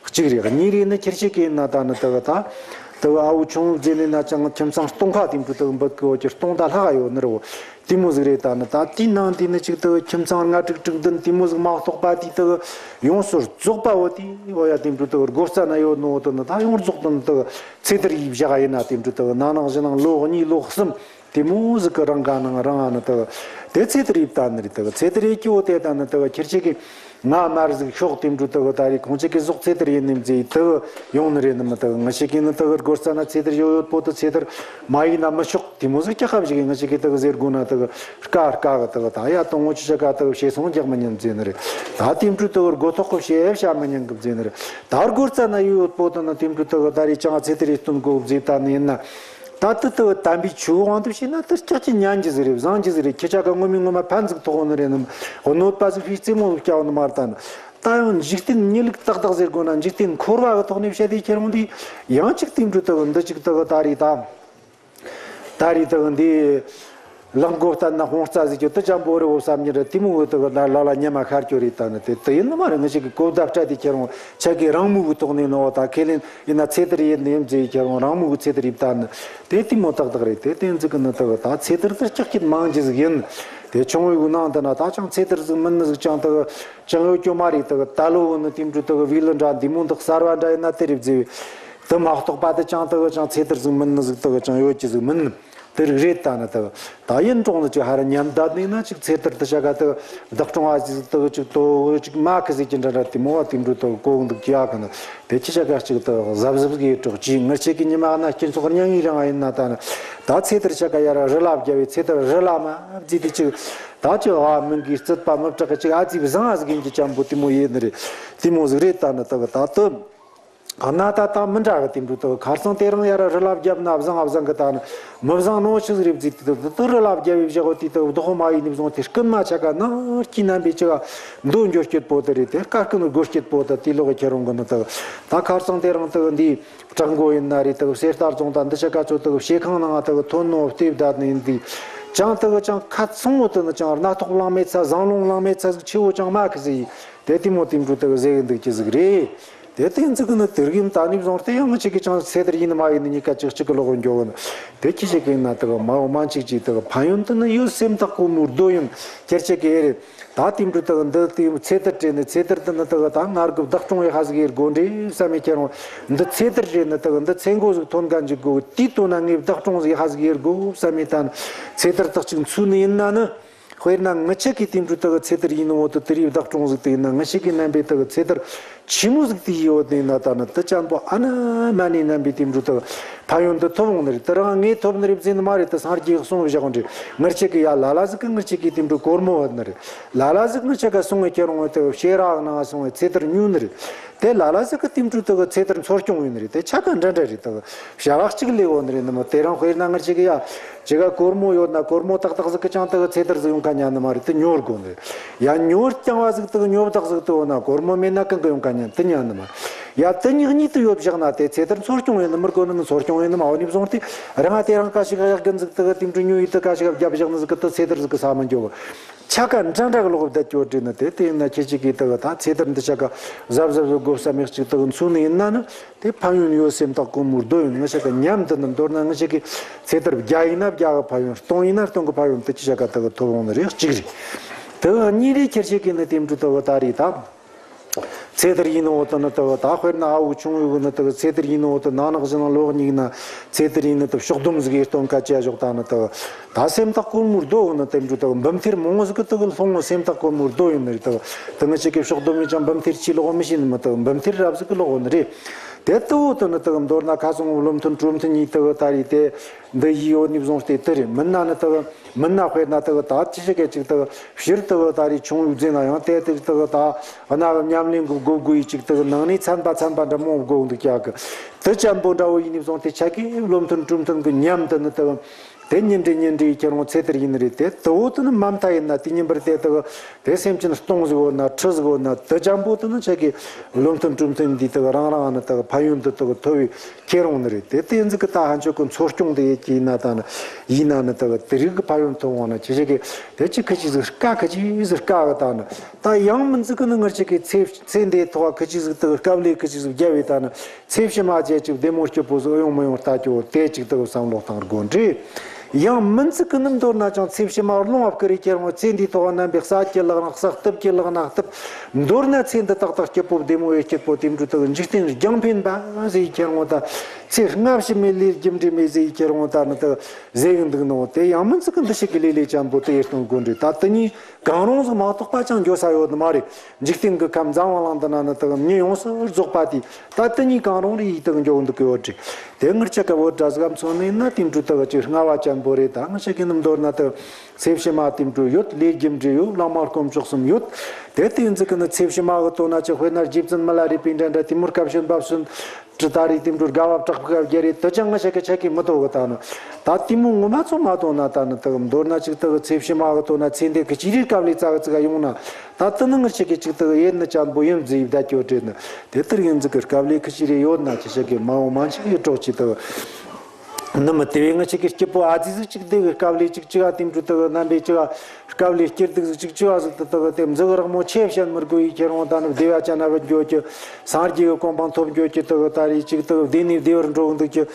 གཅིག་རེད། གཉིས་རེད་ནི་ཁྱེར་ཆེ་གི་ཡིན་ན་ད་ནི་དུ་ད་དུ་ཨ་བུ་ཆུང་ཟེར་ནི་ན་ཅང་ཁྱིམ་ཚང་སྟོང་ཁ་དེ་འཕྲོ་དུ་འབུད་གི་འོ་ཀྱི་སྟོང་ད་ལྷག་ཡོད་ནི་རེད། དེ་མོ་ཟིག་རེད། ད་ནི་ད་དེའི་ནང་དེ་ནི་ཅིག་དུ་ཁྱིམ་ཚང་ལྔ་དྲུག་དྲུག་བདུན་དེ་མོ་ཟིག་མ་གཏོགས་པ་དེ་དུ་ཡོངས་སུ་རྫོགས་པ་བོ་དེ་འོ་ཡ་དེ་འཕྲོ་དུ་སྒོ་རྩ་ན་ཡོད་ནོ་དུ་ནི་ད་ཡོངས་རྫོགས་དུ་ནི་དུ་ཚེ་ཐར་ཡིས་བཞག་ཡིན་ན་དེ་འཕྲོ་དུ་ན་ནིང་གཞེས་ནིང་ལོ་གཉིས་ལོ་གསུམ་དེ་མོ་ཟིག་གི་རིང་ག་ནང་རིང་ཨ་ནི་དུ་དེ་ཚེ་ཐར་ཡིས་ད་ནི་རེད། དུ་ཚེ་ཐར་ཡིས་ཀྱི་འོ་དེ་ད་ནི་དུ་ཁྱེར་ཆེ་གི་ང་མར་ཟིག་ཤོག་དེ་འཕྲོ་དུ་ད་རེས་ཁོང་ཆེ་གི་ཟོག་ཚེ་ཐར་ཡིན་ནི་མཛེས་དུ་ཡོང་ནི་རེད་ནི་མི་དུ་ང་ཆེ་གི་ནི་དུ་སྒོ་རྩ་ན་ཚེ་ཐར་ཡོད་ཡོད་པོ་དུ་ཚེ་ཐར་མ་ཡིན་ན་མི་ཤོག་དེ་མོ་ཟིག་ཀྱག་ཁ་བཞི་གི་ང་ཅག་གི་དག་ཟེར་དགོས་ན་དག་དཀའ་དཀའ་གི་དག་ད་ཡ་དང་ངོ་ཆུ་ཆ་ག་དག་བཤད་སོང་རྒྱག་མི་ཉན་ཟེར་ནི་རེད། ད་དེ་འཕྲོ་དག་སྒོ་ཐོག་གི་བཤད་བྱ་མི་ཉན་གི་ཟེར་ནི་རེད། ད་སྒོ་རྩ་ན་ཡོད་པོ་དང་ན་དེ་འཕྲོ་དག་ད་རེས་ཅང་ཚེ་དེ་རེད་སྟོན་དགོ་ཟེར་ད་ནི་ཡིན་ན། ད་དུ་དག་དམ་པའི་ཆོས་དབང་དུ་བྱས་ན་དུ་ཀྱག་ཀྱི་ཉན་གྱི་ཟིག་རེད། བཟང་གྱི་ཟིག་རེད། ཁྱེད་ཅག་གི་ངོ་མའི་ངོ་མ་ཕན་ཟིག་ཐོགས་ནི་རེད་ནམ། གནོད་པ་ཟིག་ཕྱིས་རྩེ་མོ་ཟིག་སྐྱ་བོ་ནི་མ་རེད། ད་ནི་ད་ཡང་འཇིག་རྟེན་གཉིད་ལུགས་ཏག་ཏག་ཟེར་དགོས་ན་འཇིག་རྟེན་འཁོར་བ་གི་ཐོག་ནས་བཤད་དེ་ཁྱེར་འོང་དུས་ཡང་གཅིག་དེ་འཕྲོ་དག་འདི་གཅིག་དག་ད་རེས་ད། ད་རེས་དག་འདི་ལག་མགོ་བསྟན་ན་ཧོང་རྩ་ཟིག་ཀྱི་དུ་ཅམ་པོ་རེ་བོ་བསམ་ཉིན་རེ་དེ་མོ་འོད་དག་ན་ལ་ལ་ཉི་མ་ཤར་གྱོ་རེད། ད་ནི་དེ་དུ་ཡིན་ནི་མ་རེད། ང་ཅག་གི་གོ་བརྡ་སྤྲད་དེ་ཁྱེར་འོང་ཆ་གི་རང་མོས་གི་ཐོག་ནས་ནོ་ད་ཁས་ལེན་ཡིན་ན་ཚེ་ཐར་ཡིན་ནི་ཡིན་ཟེར་ཁྱེར་འོང་རང་མོས་གི་ཚེ་ཐར་ཡིན། ད་ནི་དེ་དེ་མོ་ཏག་ཏག་རེད། དེ་དེ་འཛི་གི་ནི་དག་ད་ཚེ་ཐར་དུ་ཀྱག་ཀྱི་མང་གི་ཟིག་ཡིན། དེ་ཆུང་བའི་གི་ནང་དུ་ན་ད་ཅང་ཚེ་ཐར་ཟིག་མིན་ནི་ཟིག་ཅང་དག་ཅང་ཡོད་ཀྱོ་མ་རེད། དག་ད་ལོ་བོ་ནི་དེ་འཕྲོ་དག་བི་ལི་འདྲ་འདི་མོ་འདག་གསར་བ་འདྲ་ཡིན་ན་དེ་རེད་ཟེར་བས། དུ་མ་གཏོགས་པ་དུ་ཅང་དུ་ཅང་ཚེ་ཐར་ཟིག་མིན་ནི་ཟིག་དུ་ཅང་ཡོད་ཀྱི་ཟིག་མིན། དེ་རིགས་རེད། ད་ནི་དུ་ད་ཡིན་གྲོང་ནི་ཅིག་ཧ་ར་ཉམས་ད་ནི་ན་ཅིག་ཚེ་ཐར་དུ་བྱ་ག་དུ་བདག་གྲོང་བ་ཟིག་དུ་ཅིག་དོ་ཅིག་མ་ཁི་ཟིག་གི་འདྲ་འདྲ་དེ་མོ་བ་དེ་འགྲོ་དུ་གོ་འདུག་ཀྱི་ཡ་གི་ནི་དེ་ཅི་བྱ་ག་ཅིག་དུ་གཟབ་གཟབ་གི་གྲོགས་ཀྱི་ངར་ཆེ་གི་ཉི་མ་ན་སྐྱིན་ཚོགས་ཉང་ཡི་རང་ཡིན་ན་ད་ནི་ད་ཚེ་ཐར་བྱ་ག་ཡ་ར་རི་ལ་བརྒྱབ་བའི་ཚེ་ཐར་རི་ལ་མ་བརྫིས་དེ་ཅིག་ད་ཅི་བ་མིན་གི་རྩིད་པ་མི་སྐྲག་གི་ཅིག་ཨ་ཙི་བཟང་ཨ་ཟིག་ཡིན་གྱི་ཅམ་པོ་དེ་མོ་ཡེ་ནི་རེད། དེ་མོ་ཟིག་རེད། ད་ནི་དུ་གི་ད་དུ། གནའ་ད་ད་མི་འདྲ་གི་དེ་འདྲ་དུ་ཁར་སང་དེ་རིང་ཡ་ར་རི་ལ་བརྒྱབ་ན་བཟང་ཨ་བཟང་གི་ད་ནི་མི་བཟང་ནོ་ཆི་ཟིག་རེད་བརྫིས་དེ་དུ་དུ་རི་ལ་བརྒྱབ་བའི་བཞག་དེ་དུ་བདག་མ་ཡིན་ནི་བཟུང་དེ་སྐུན་མ་ཆ་ག་ནར་གྱི་རྣམ་པའི་ཅི་ག་མདོ་འགྱོ་སྐྱེད་པོ་དེ་རེད། དེ་སྐར་སྐུན་སྒོ་སྐྱེད་པོ་དུ་དེ་ལོག་གི་ཁྱེར་འོང་གི་ནི་དུ་ད་ཁར་སང་དེ་རིང་དུ་འདི་བྲག་མགོ་ཡིན་ན་རེད། དུ་གསེར་རྟ་རྫོང་ད་འདི་ཆ་ག་ཚོ་དུ་ཕྱེ་ཁང་ནང་དུ་ཐོན་ནོ་ལྟེབ་ད་ནི་ཡིན་དུས་ཅང་དུ་ཅང་ཁ་ཚང་བོ་དུ་ནི་ཅང་སྣ་ཐོག་ལང་མེད་ཚ་བཟང་ལུང་ལང་མེད་ཚ་ཟིག་ཆེ་བོ་ཅང་མ་གི་ཟིག་ཡིན། དེ་དེ་མོ་དེ་འདྲ་དག་ཟེར་གི་འདུག་ཅི་ཟིག་རེད། དེ་དེ་འཛི་གི་ནི་དེ་རིགས་ད་ནི་བཟུང་སྟེ་ཡང་ང་ཅག་གི་ཅང་ཚེ་ཐར་ཡིན་ནི་མ་ཡིན་ནི་གཉིས་ཀ་ཅིག་གཅིག་གི་ལོག་འགྱོ་གི་ནི། དེ་ཁྱི་ཞིག་གི་ན་དག་མ་འོ་མ་ཅིག་ཅིག་དག་ཕན་ཡོན་དུ་ནི་ཡོད་སེམས་ཐག་གོ་མོ་རྡོ་ཡོན་ཁྱེར་ཅིག་གི་རེད། ད་དེ་འདྲ་དག་འདི་དེ་ཚེ་ཐར་སྤྲད་ནི་ཚེ་ཐར་དུ་ནི་དག་ད་ངར་གི་བདག་སྐྱོང་ཡི་ཧ་ཟིག་ཡེར་དགོ་འདྲེ་བསམ་མེད་ཁྱེར་འོང་། འདི་ཚེ་ཐར་སྤྲད་ནི་དག་འདི་ཚེ་མགོ་ཟིག་ཐོན་ག་འཇིག་གོ་དེ་དོ་ན་ངས་བདག་སྐྱོང་ཟིག་ཧ་ཟིག་ཡེར་དགོ་བསམ་མེད། ད་ནི་ཚེ་ཐར་དག་ཅིག་འཚོལ་ནི་ཡིན་ན་ནི། དཔེར་ན་ང་ཅག་གི་དེ་འདྲ་དག་ཚེ་ཐར་ཡིན་ནོ་དུ་དེ་རིགས་བདག་སྐྱོང་ཟིག་དེ་ཡིན་ན་ང་ཅག་གི་རྣམ་པའི་དག་ཚེ་ཐར་ཆི་མོ་ཟིག་དེ་ཡོད་དེ་ན་ད་ནི་དུ་ཅམ་པོ་ཨ་ན་མ་ནི་རྣམ་པའི་དེ་འདྲ་དག་ཕན་ཡོན་དུ་ཐོབ་འོང་ནི་རེད། དེ་རང་ངས་ཐོབ་ནི་རེད་ཟེར་ནི་མ་རེད། དུ་སངས་རྒྱས་གསུང་བཞག་འདྲི་ངར་ཅག་གི་ཡ་ལ་ལ་ཟིག་གི་ངར་ཅག་གི་དེ་འདྲ་སྒོར་མོ་བ་ནི་རེད། ལ་ལ་ཟིག་ངར་ཅག་ག་སོང་བའི་ཁྱེར་འོང་བའི་དུ་ཤེས་རག་ནང་སོང་བའི་ཚེ་ཐར་ཉུང་ནི་རེད། དེ་ལ་ལ་ཟིག་གི་དེ་འདྲ་དག་ཚེ་ཐར་འཚོ་སྐྱོང་ཡོད་ནི་རེད། དེ་ཆ་ག་འདྲ་འདྲ་རེད། དག་བྱ་བ་གཅིག་ལས་འོ་ནི་རེད། ནི་མོ་དེ་རང་དཔེར་ན་ངར་ཅག་གི་ཡ། ཅི་ག་སྒོར་མོ་ཡོད་ན་སྒོར་མོ་ཏག་ཏག་ཟིག་གི་ཅང་ཏག་ཚེ་ཐར་ཟིག་ཡོང་ཁ་ཉན་ནི་མ་རེད། དེ་ཉོར་དགོས་ནི་རེད། ཡང་ཉོར་རྐྱང་བ་ཟིག་ཏག་ཉོ་བདག་ཟིག་ཏུ་འོ་ན་སྒོར་མོ་མེད་ན་གང་གི་ཡོང་ཁ་ཉན་དེ་ཉན་ནི་མ་ ཡ་དེ་གཉིས་གཉིས་དུ་ཡོད་བཞག་ན་དེ་ཚེ་ཐར་འཚོ་སྐྱོང་ཡིན་ནི་མི་དགོས་ནི་ནི་འཚོ་སྐྱོང་ཡིན་ནི་མ་འོ་ནི་བཟུང་སྟེ་རང་ང་དེ་རང་ཀ་ཞིག་གཡག་གི་འཛུགས་དུ་དེ་འདྲ་ཉོ་ཡི་དུ་ཀ་ཞིག་བརྒྱབ་བཞག་ནི་ཟིག་གི་དུ་ཚེ་ཐར་ཟིག་གི་ས་མི་འགྱོ་བ། ཆ་ག་འདྲ་འདྲ་གི་ལོག་བསྡད་ཀྱོ་དྲིས་ནི་དེ་དེ་ཡིན་ན་ཁྱེད་ཅིག་གིས་དུ་གི་ད་ཚེ་ཐར་འདི་ཆ་ག་གཟབ་གཟབ་གི་དགོས་བསམ་ཡག་ཅིག་དུ་གི་མཚོན་ནི་ཡིན་ན་ནི་དེ་ཕན་ཡོན་ཡོད། སེམས་ཐག་གོར་མོ་རྡོ་ཡིན། ང་ཆ་ག་ཉམས་དུ་ནི་མདོར་ན་ང་ཆ་གི་ཚེ་ཐར་བརྒྱ་ཡིན་ན་བརྒྱ་གི་ཕན་ཡོན། སྟོང་ཡིན་ན་སྟོང་གི་ཕན་ཡོན་དུ་ཅི་ཆ་ག་དུ་གི་ཐོབ་འོང་ནི་རེད། གཅིག་རེད། དུ་གཉིས་རེད། ཁྱེད་ཅིག་གིས་ནི་དེ་འདྲ་དུ་གི་ད་རེད་ད། ཚེ་ཐར་ཡིན་ནོ་དུ་ནི་དུ་ད་དཔེར་ན་ཨ་བུ་ཆུང་བུ་ནི་དུ་ཚེ་ཐར་ཡིན་ནོ་དུ་ནང་ནག་བཞིན་ལོག་གཉིས་ན་ཚེ་ཐར་ཡིན་ནི་དུ་ཕྱོགས་བསྡོམས་ཟིག་ཡེ་སྟོན་ཀ་ཅ་ཞོག་ད་ནི་དུ་ད་སེམས་ཐག་གོར་མོ་རྡོ་ནི་དེ་འདྲ་དུ་འབུམ་ཐེར་མང་ཟིག་གི་དུ་གི་ལྷུང་ངོ་སེམས་ཐག་གོར་མོ་རྡོ་ཡིན་ནི་རེད། དུ་དུ་ངི་ཅིག་གི་ཕྱོགས་བསྡོམས་ཡིན་ཅང་འབུམ་ཐེར་ཆི་ལོག་མི་ཤེས་ནི་མི་དུ་འབུམ་ཐེར་རབ་ཟིག་གི་ལོག་ནི་རེད། དེ་དུ་དུ་ནི་དུ་མདོར་ན་ཁ་སང་བློ་མཐུན་གྲོས་མཐུན་གཉིས་དུ་ད་རེད་དེ་འདི་ཡི་ཡོད་ནི་བཟུང་སྟེ་དུ་རེད། མིན་ན་ནི་དུ་མིན་ན་དཔེར་ན་དུ་ད་ཅི་ཞིག་གི་ཅིག་དུ་ཕྱིར་དུ་ད་རེས་ཆུང་བའི་རྫས་ན་ཡང་དེ་དུ་དུ་ད་གནའ་བོའི་ཉམས་ལེན་གི་སྒོ་སྒོ་ཡི་ཅིག་དུ་ནང་ནས་ཚན་པ་ཚན་པ་འདྲ་མང་སྒོ་འདུག་ཀྱག་གི། དུ་ཅན་པོ་འདྲ་བོ་ཡིན་ནི་བཟུང་སྟེ་ཆ་གི་བློ་མཐུན་གྲོས་མཐུན་གི་ཉམས་དུ་ནི་དུ་དེ་ཉིན་རེ་ཉིན་རེ་ཁྱེར་འོང་ཚེ་ཐར་ཡིན་ནི་རེད། དེ་དུ་བོ་དུ་ནི་མ་མཐའ་ཡིན་ན་དེ་ཉིན་པར་དེ་དུ་དེ་སེམས་ཅན་སྟོང་ཟིག་བོ་ན་ཁྲི་ཟིག་བོ་ན་དུ་ཅན་པོ་དུ་ནི་ཆ་གི་བློ་མཐུན་གྲོས་མཐུན་འདི་དུ་རང་རང་ནི་དུ་ཕན་ཡོན་དུ་དུ་ཐོབ་བའི་ཁྱེད་རང་ནི་རེད། དེ་དེ་ཟིག་གི་ད་ཧན་ཆོད་གི་འཚོ་སྐྱོང་དེ་ཡེད་ཀྱི་ཡིན་ན་ད་ནི་ཡིན་ན་ནི་དུ་དེ་རིགས་ཀྱི་ཕན་ཡོན་ཐོབ་འོང་ན་ཅི་ཞིག་གི་དེ་ཅི་ཁི་ཅི་ཟིག་དཀའ་ཁི་ཅི་ཟིག་དཀའ་གི་ད་ནི་ད་ཡང་མི་ཟིག་གི་ནི་ངར་ཅིག་གི་ཚེ་ཚེ་འདིའི་ཐོག་ཁི་ཅི་ཟིག་དུ་དཀའ་ལས་ཁི་ཅི་ཟིག་རྒྱབ་བས་ད་ནི་ཚེ་ཕྱི་མ་རྗེས་ཅིག་བདེ་མོ་སྐྱིད་པོ་ཟིག་ཡོང་མི་ཡོང་ལྟ་ཀྱོ་དེ་ཅིག་དུ་བསམ་བློ་བཏང་དགོས་འདྲི། ཡང་མི་ཟིག་གི་ནི་མདོར་ན་ཅང་ཚེ་ཕྱི་མ་རླུང་བ་བསྐུར་རེ་ཁྱེར་འོང་ཚེ་འདིའི་ཐོག་རྣམ་པའི་ས་ཀྱི་ལག་ན་ས་སྟབས་ཀྱི་ལག་ན་སྟབས། མདོར་ན་ཚེ་འདི་ཏག་ཏག་སྐྱིད་པོ་བདེ་མོ་ཡེ་སྐྱིད་པོ་དེ་འདྲ་དག་འཇིག་རྟེན་རྒྱང་འཕེན་པ་ཟེར་ཁྱེར་འོང་ད། ཚེ་སྔ་ཕྱི་མེད་ལས་རྒྱུ་འབྲས་མེད་ཟེར་ཁྱེར་འོང་ད་ནི་དག་ཟེར་གི་འདུག་ནོ། དེ་ཡང་མི་ཟིག་གི་འདི་ཞིག་གི་ལས་ལས་ཅན་པོ་དེ་ཡེ་སྟོན་དགོས་འདྲི། ད་དེ་གཉིས་གང་རུང་ཟིག་མ་གཏོགས་པ་ཅང་འགྱོ་ས་ཡོད་ནི་མ་རེད། འཇིག་རྟེན་གི་ཁམས་འཛམ་བུ་གླིང་འདི་ན་ནི་དག་མྱི་ཡོངས་སུ་རྫོགས་པ་དེ། ད་དེ་གཉིས་གང་རུང་རེ་ཡིས་དག་འགྱོ་འདུག་གི་ཡོད་རེད། དེ་ངར་ཆ་ག་བོད་འདྲ་ཟིག་གམ་ཚོ་ནི་ན་དེ་འདྲ་དག་ཅིག་སྔ་བ་ཅན་པོ་རེད། ད་ང་ཆ་གི་ནི་མདོར་ན་དག་ཚེ་ཕྱི་མ་དེ་འདྲ་ཡོད། ལས་རྒྱུ་འབྲས་ཡོད། བླ་མ་དཀོན་མཆོག་གསུམ་ཡོད། དེ་དེ་ཡིན་ཟིག་གི་ནི་ཚེ་ཕྱི་མ་གི་དོན་ན་ཅི་དཔེར་ན་རྗེ་བཙུན་མི་ལ་རས་པའི་འདྲ་འདྲ་དེ་མུར་སྐབས་ཤིན་བབས་ཤིན་ཀྲི་ད་རེས་དེ་འདྲ་དགའ་བ་དྲག་པོ་ག་རྒྱ་རེད། དེ་ཅང་ང་ཆ་གི་ཆ་གི་མི་ཐོག་གི་ད་ནི། ད་དེ་མོ་ངོ་མ་ཚོ་མ་དོན་ན་ད་ནི་དག་མདོར་ན་ཅིག་དག་ཚེ་ཕྱི་མ་གི་དོན་ན་ཚེ་འདི་གི་ཅི་རིགས་སྐབས་ལས་ཙག་གི་ཙིག་ག་ཡོང་ན། ད་དེ་ནི་ང་ཆ་གི་ཅིག་དག་ཡེད་ནི་ཅན་པོ་ཡིན་ཟེར་བསྡད་ཀྱོ་དྲན་ནི། དེ་ལྟར་ཡིན་ཟིག་གི་སྐབས་ལས་ཁི་ཅི་རེ་ཡོད་ན་ཅི་ཆ་གི་མ་འོ་མ་ཆི་གི་གྲོགས་ཅི་དག་ནི་མི་དེ་བས་ང་ཆ་གི་སྐྱིད་པོ་ཨ་ཙི་ཟིག་ཅིག་དེ་གི་སྐབས་ལས་ཅིག་ཅི་ག་དེ་འདྲ་དག་རྣམ་པའི་ཅི་ག་སྐབས་ལས་སྐྱིད་སྡུག་ཟིག་ཅིག་ཅི་ག་ཟིག་དེ་དག་དེ་མཛུ་གུ་རག་མོ་ཆེ་བཤད་མི་དགོས་ཡི་ཁྱེར་འོང་ད་ནི་བདེ་བ་ཅན་ན་བུད་འགྱོ་རྒྱུ། སངས་རྒྱས་ཀྱི་གོ་འཕང་ཐོབ་འགྱོ་རྒྱུ་དག་ད་རེས་ཅིག་དག་བདེ་ནས་བདེ་བར་འགྲོ་གི་འདུག་རྒྱུ།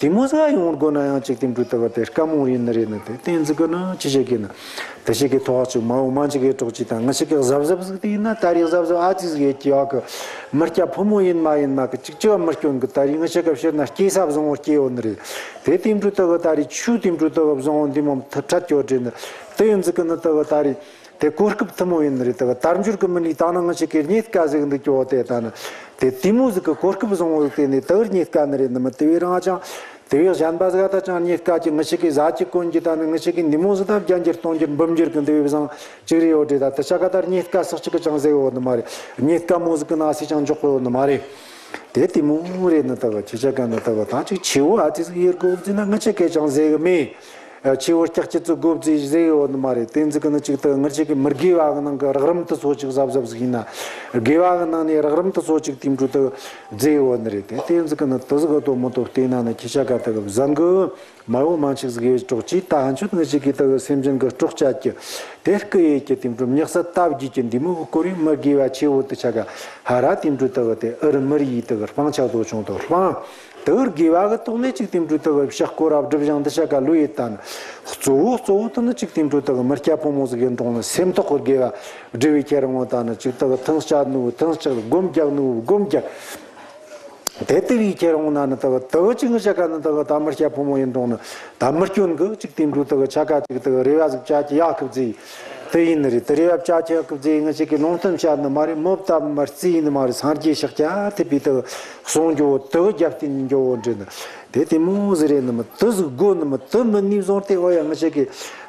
དེ་མོ་ཟིག་ཡོང་དགོས་ན་ཡང་ཅིག་དེ་འདྲ་དག་དེ་དཀའ་མོ་ཡིན་ནི་རེད་ནི། དེ་དེ་ཟིག་གི་ནི་ཅི་བྱེད་གི་ནི། དེ་ཞིག་གི་ཐོག་ཅིག་མ་འོ་མ་ཅིག་གི་གྲོགས་ཅིག་དང་ང་ཞིག་གི་གཟབ་གཟབ་ཟིག་དེ་ཡིན་ན་ད་རེས་གཟབ་གཟབ་ཨ་ཙི་ཟིག་ཡེད་ཀྱི་ཡོད་གི། མི་སྐྱ་ཕོ་མོ་ཡིན་མ་ཡིན་མ་གི་ཅིག་ཅིག་མི་སྐྱོན་གི། ད་རེས་ང་ཞིག་གི་ཕྱིར་ན་སྐྱེས་ས་བཟང་བོ་སྐྱེས་ཡོད་ནི་རེད། དེ་དེ་འདྲ་དག་ད་རེས་ཆུ་དེ་འདྲ་དག་བཟང་བོ་འདི་མོ་ཐ་ཕྲད་ཀྱོ་དྲན་ནི། དེ་ཡིན་ཟིག་གི་ནི་དག་ད་རེས། དེ་གོ་སྐབས་ཐུན་མོང་ཡིན་ནི་རེད། དེ་ག་དལ་འབྱོར་གི་མི་ནི་ད་ནང་ང་ཞིག་གི་རྙེད་དཀའ་ཟིག་འདུག་ཀྱོ་དེ་ད་ནི། དེ་དེ་མོ་ཟིག་གི་གོ་སྐབས་བཟང་བོ་ཟིག་དེ་ནི་དེ་རྙེད་དཀའ་ནི་རེད་ནི་མི། དེ་བས་རང་ཅང་དེ་བས་གཞན་པ་ཟིག་ད་ཅང་རྙེད་དཀའ་གི། ང་ཞིག་གི་ཟ་རྒྱུ་གོན་རྒྱུ་ད་ནི་ང་ཞིག་གི་འདི་མོ་ཟིག་ད་བརྒྱ་འགྱུར་སྟོང་འགྱུར་འབུམ་འགྱུར་གི་འདི་བས་བཟང་ཅིག་རེད་ཡོད་རེད། ད་དེ་ཆ་ག་ད་རྙེད་དཀའ་ཟིག་ཅིག་གི་ཅང་ཟེར་ཡོད་ནི་མ་རེད། རྙེད་དཀའ་མོ་ཟིག་གི་ནང་སུས་ཅང་འཇོག་གི་ཡོད་ནི་མ་རེད། དེ་དེ་མོ་རེད་ནི། དེ་ག་ཅི་ཆ་ག་ནི་དེ་ག་ད་ཅིག་ཆེ་བོ་ཨ་ཙི་ཟིག་ཡེད་དགོས་ཟེར་ན་ང་ཆ་གས་ཅང་ཟེར་གི་མེད། ཆེ་བོ་སྐྱག་ཅི་ཙི་དགོས་ཟེར་ཟེར་ཡོད་ནི་མ་རེད། དེ་ཟིག་གི་ནི་ཅིག་དེ་ང་ཆ་གི་མི་དགེ་བ་གི་ནང་གི་རགས་རིམ་དེ་ཚོ་ཅིག་གཟབ་གཟབ་ཟིག་ཡིན་ན། དགེ་བ་གི་ནང་ནས་རགས་རིམ་དེ་ཚོ་ཅིག་དེ་འདྲ་དེ་ཟེར་ཡོད་ནི་རེད། དེ་དེ་ཟིག་གི་ནི་དེ་ཟིག་གི་དོ་མོ་དོ་བལྟས་ན་ནི་ཁྱེད་ཆ་ག་དེ་གི་བཟང་གི། མ་འོ་མ་ཆིག་ཟིག་ཡོད་གྲོགས་ཅིག་ད་ཧན་ཆོད་ངི་ཅིག་གི་དེ་གི་སེམས་ཅན་གི་སྲོག་བཅད་ཀྱི། དེ་སྐུ་ཡོད་ཀྱི་དེ་འདྲ་མྱག་ས་སྟབས་ཀྱི་ཀྱི་འདི་མོ་གི་སྐོར་ཡིན། མི་དགེ་བ་ཆེ་བོ་དེ་ཆ་ག་ཧ་ར་དེ་འདྲ་དེ་གི་དེ་ཨུ་རུ་མི་རི་ཡི་དེ་གི་སྤང་ཆ་དོ་ཆུང་དོ་སྤང་། དེ་གི་དགེ་བ་གི་ཐོག་ནས་ཅིག་དེ་འདྲ་དེ་གི་ཕྱག་སྐོར་ར་སྒྲུབ་སྦྱང་འདི་ཆ་ག་ལོས་ཡེད་ད་ནི། གཙོ་བོ་གཙོ་བོ་དེ་ནི་ཅིག་དེ་འདྲ་དེ་གི་མི་སྐྱ་ཕོ་མོ་ཟིག་གི་འགྲོགས་ནི་སེམས་ཐོག་གི་དགེ་བ་སྒྲུབ་བའི་ཁྱེར་འོང་ད་ནི་ཅིག་དེ་གི་ཐང་ཆད་ནུ་ཐང་ཆད། སྒོམ་རྒྱག་ནུ་སྒོམ་རྒྱག། དེ་ལྟ་བུའི་ཁྱེད་རང་ན་ནི་དག་དག་ཅིག་ངི་ཤ་ཀ་ནི་དག་ད་མི་སྐྱ་ཕོ་མོ་ཡིན་རུང་ནི་ད་མི་སྐྱོན་གི་ཅིག་དེ་འདྲ་དག་ཆ་ཀ་ཅིག་དག་རེ་བ་ཟིག་བཅའ་ཀྱི་ཡག་གི་བཟེ། དེ་ཡིན་ནི་རེད། དེ་རེ་བ་བཅའ་ཀྱི་ཡག་གི་བཟེ། ངི་ཅིག་གི་ལུང་བསྟན་བྱ་ནི་མ་རེད། མོ་བཏབ་མ་རྩི་ཡིན་ནི་མ་རེད། སངས་རྒྱས་ཤཱཀྱ་ཐུབ་པའི་དག་གསུང་རྒྱུ་བོ་དག་རྒྱབ་རྟེན་ཡིན་རྒྱུ་བོ་འདྲེ་ནི་དེ་དེ་མོ་ཟི་རེད་ནི་མི། དེ་ཟིག་དགོས་ནི་མི། དེ་མི་ནི་བཟུང་སྟེ་ཨོ་ཡ་ངི་ཅིག་གི་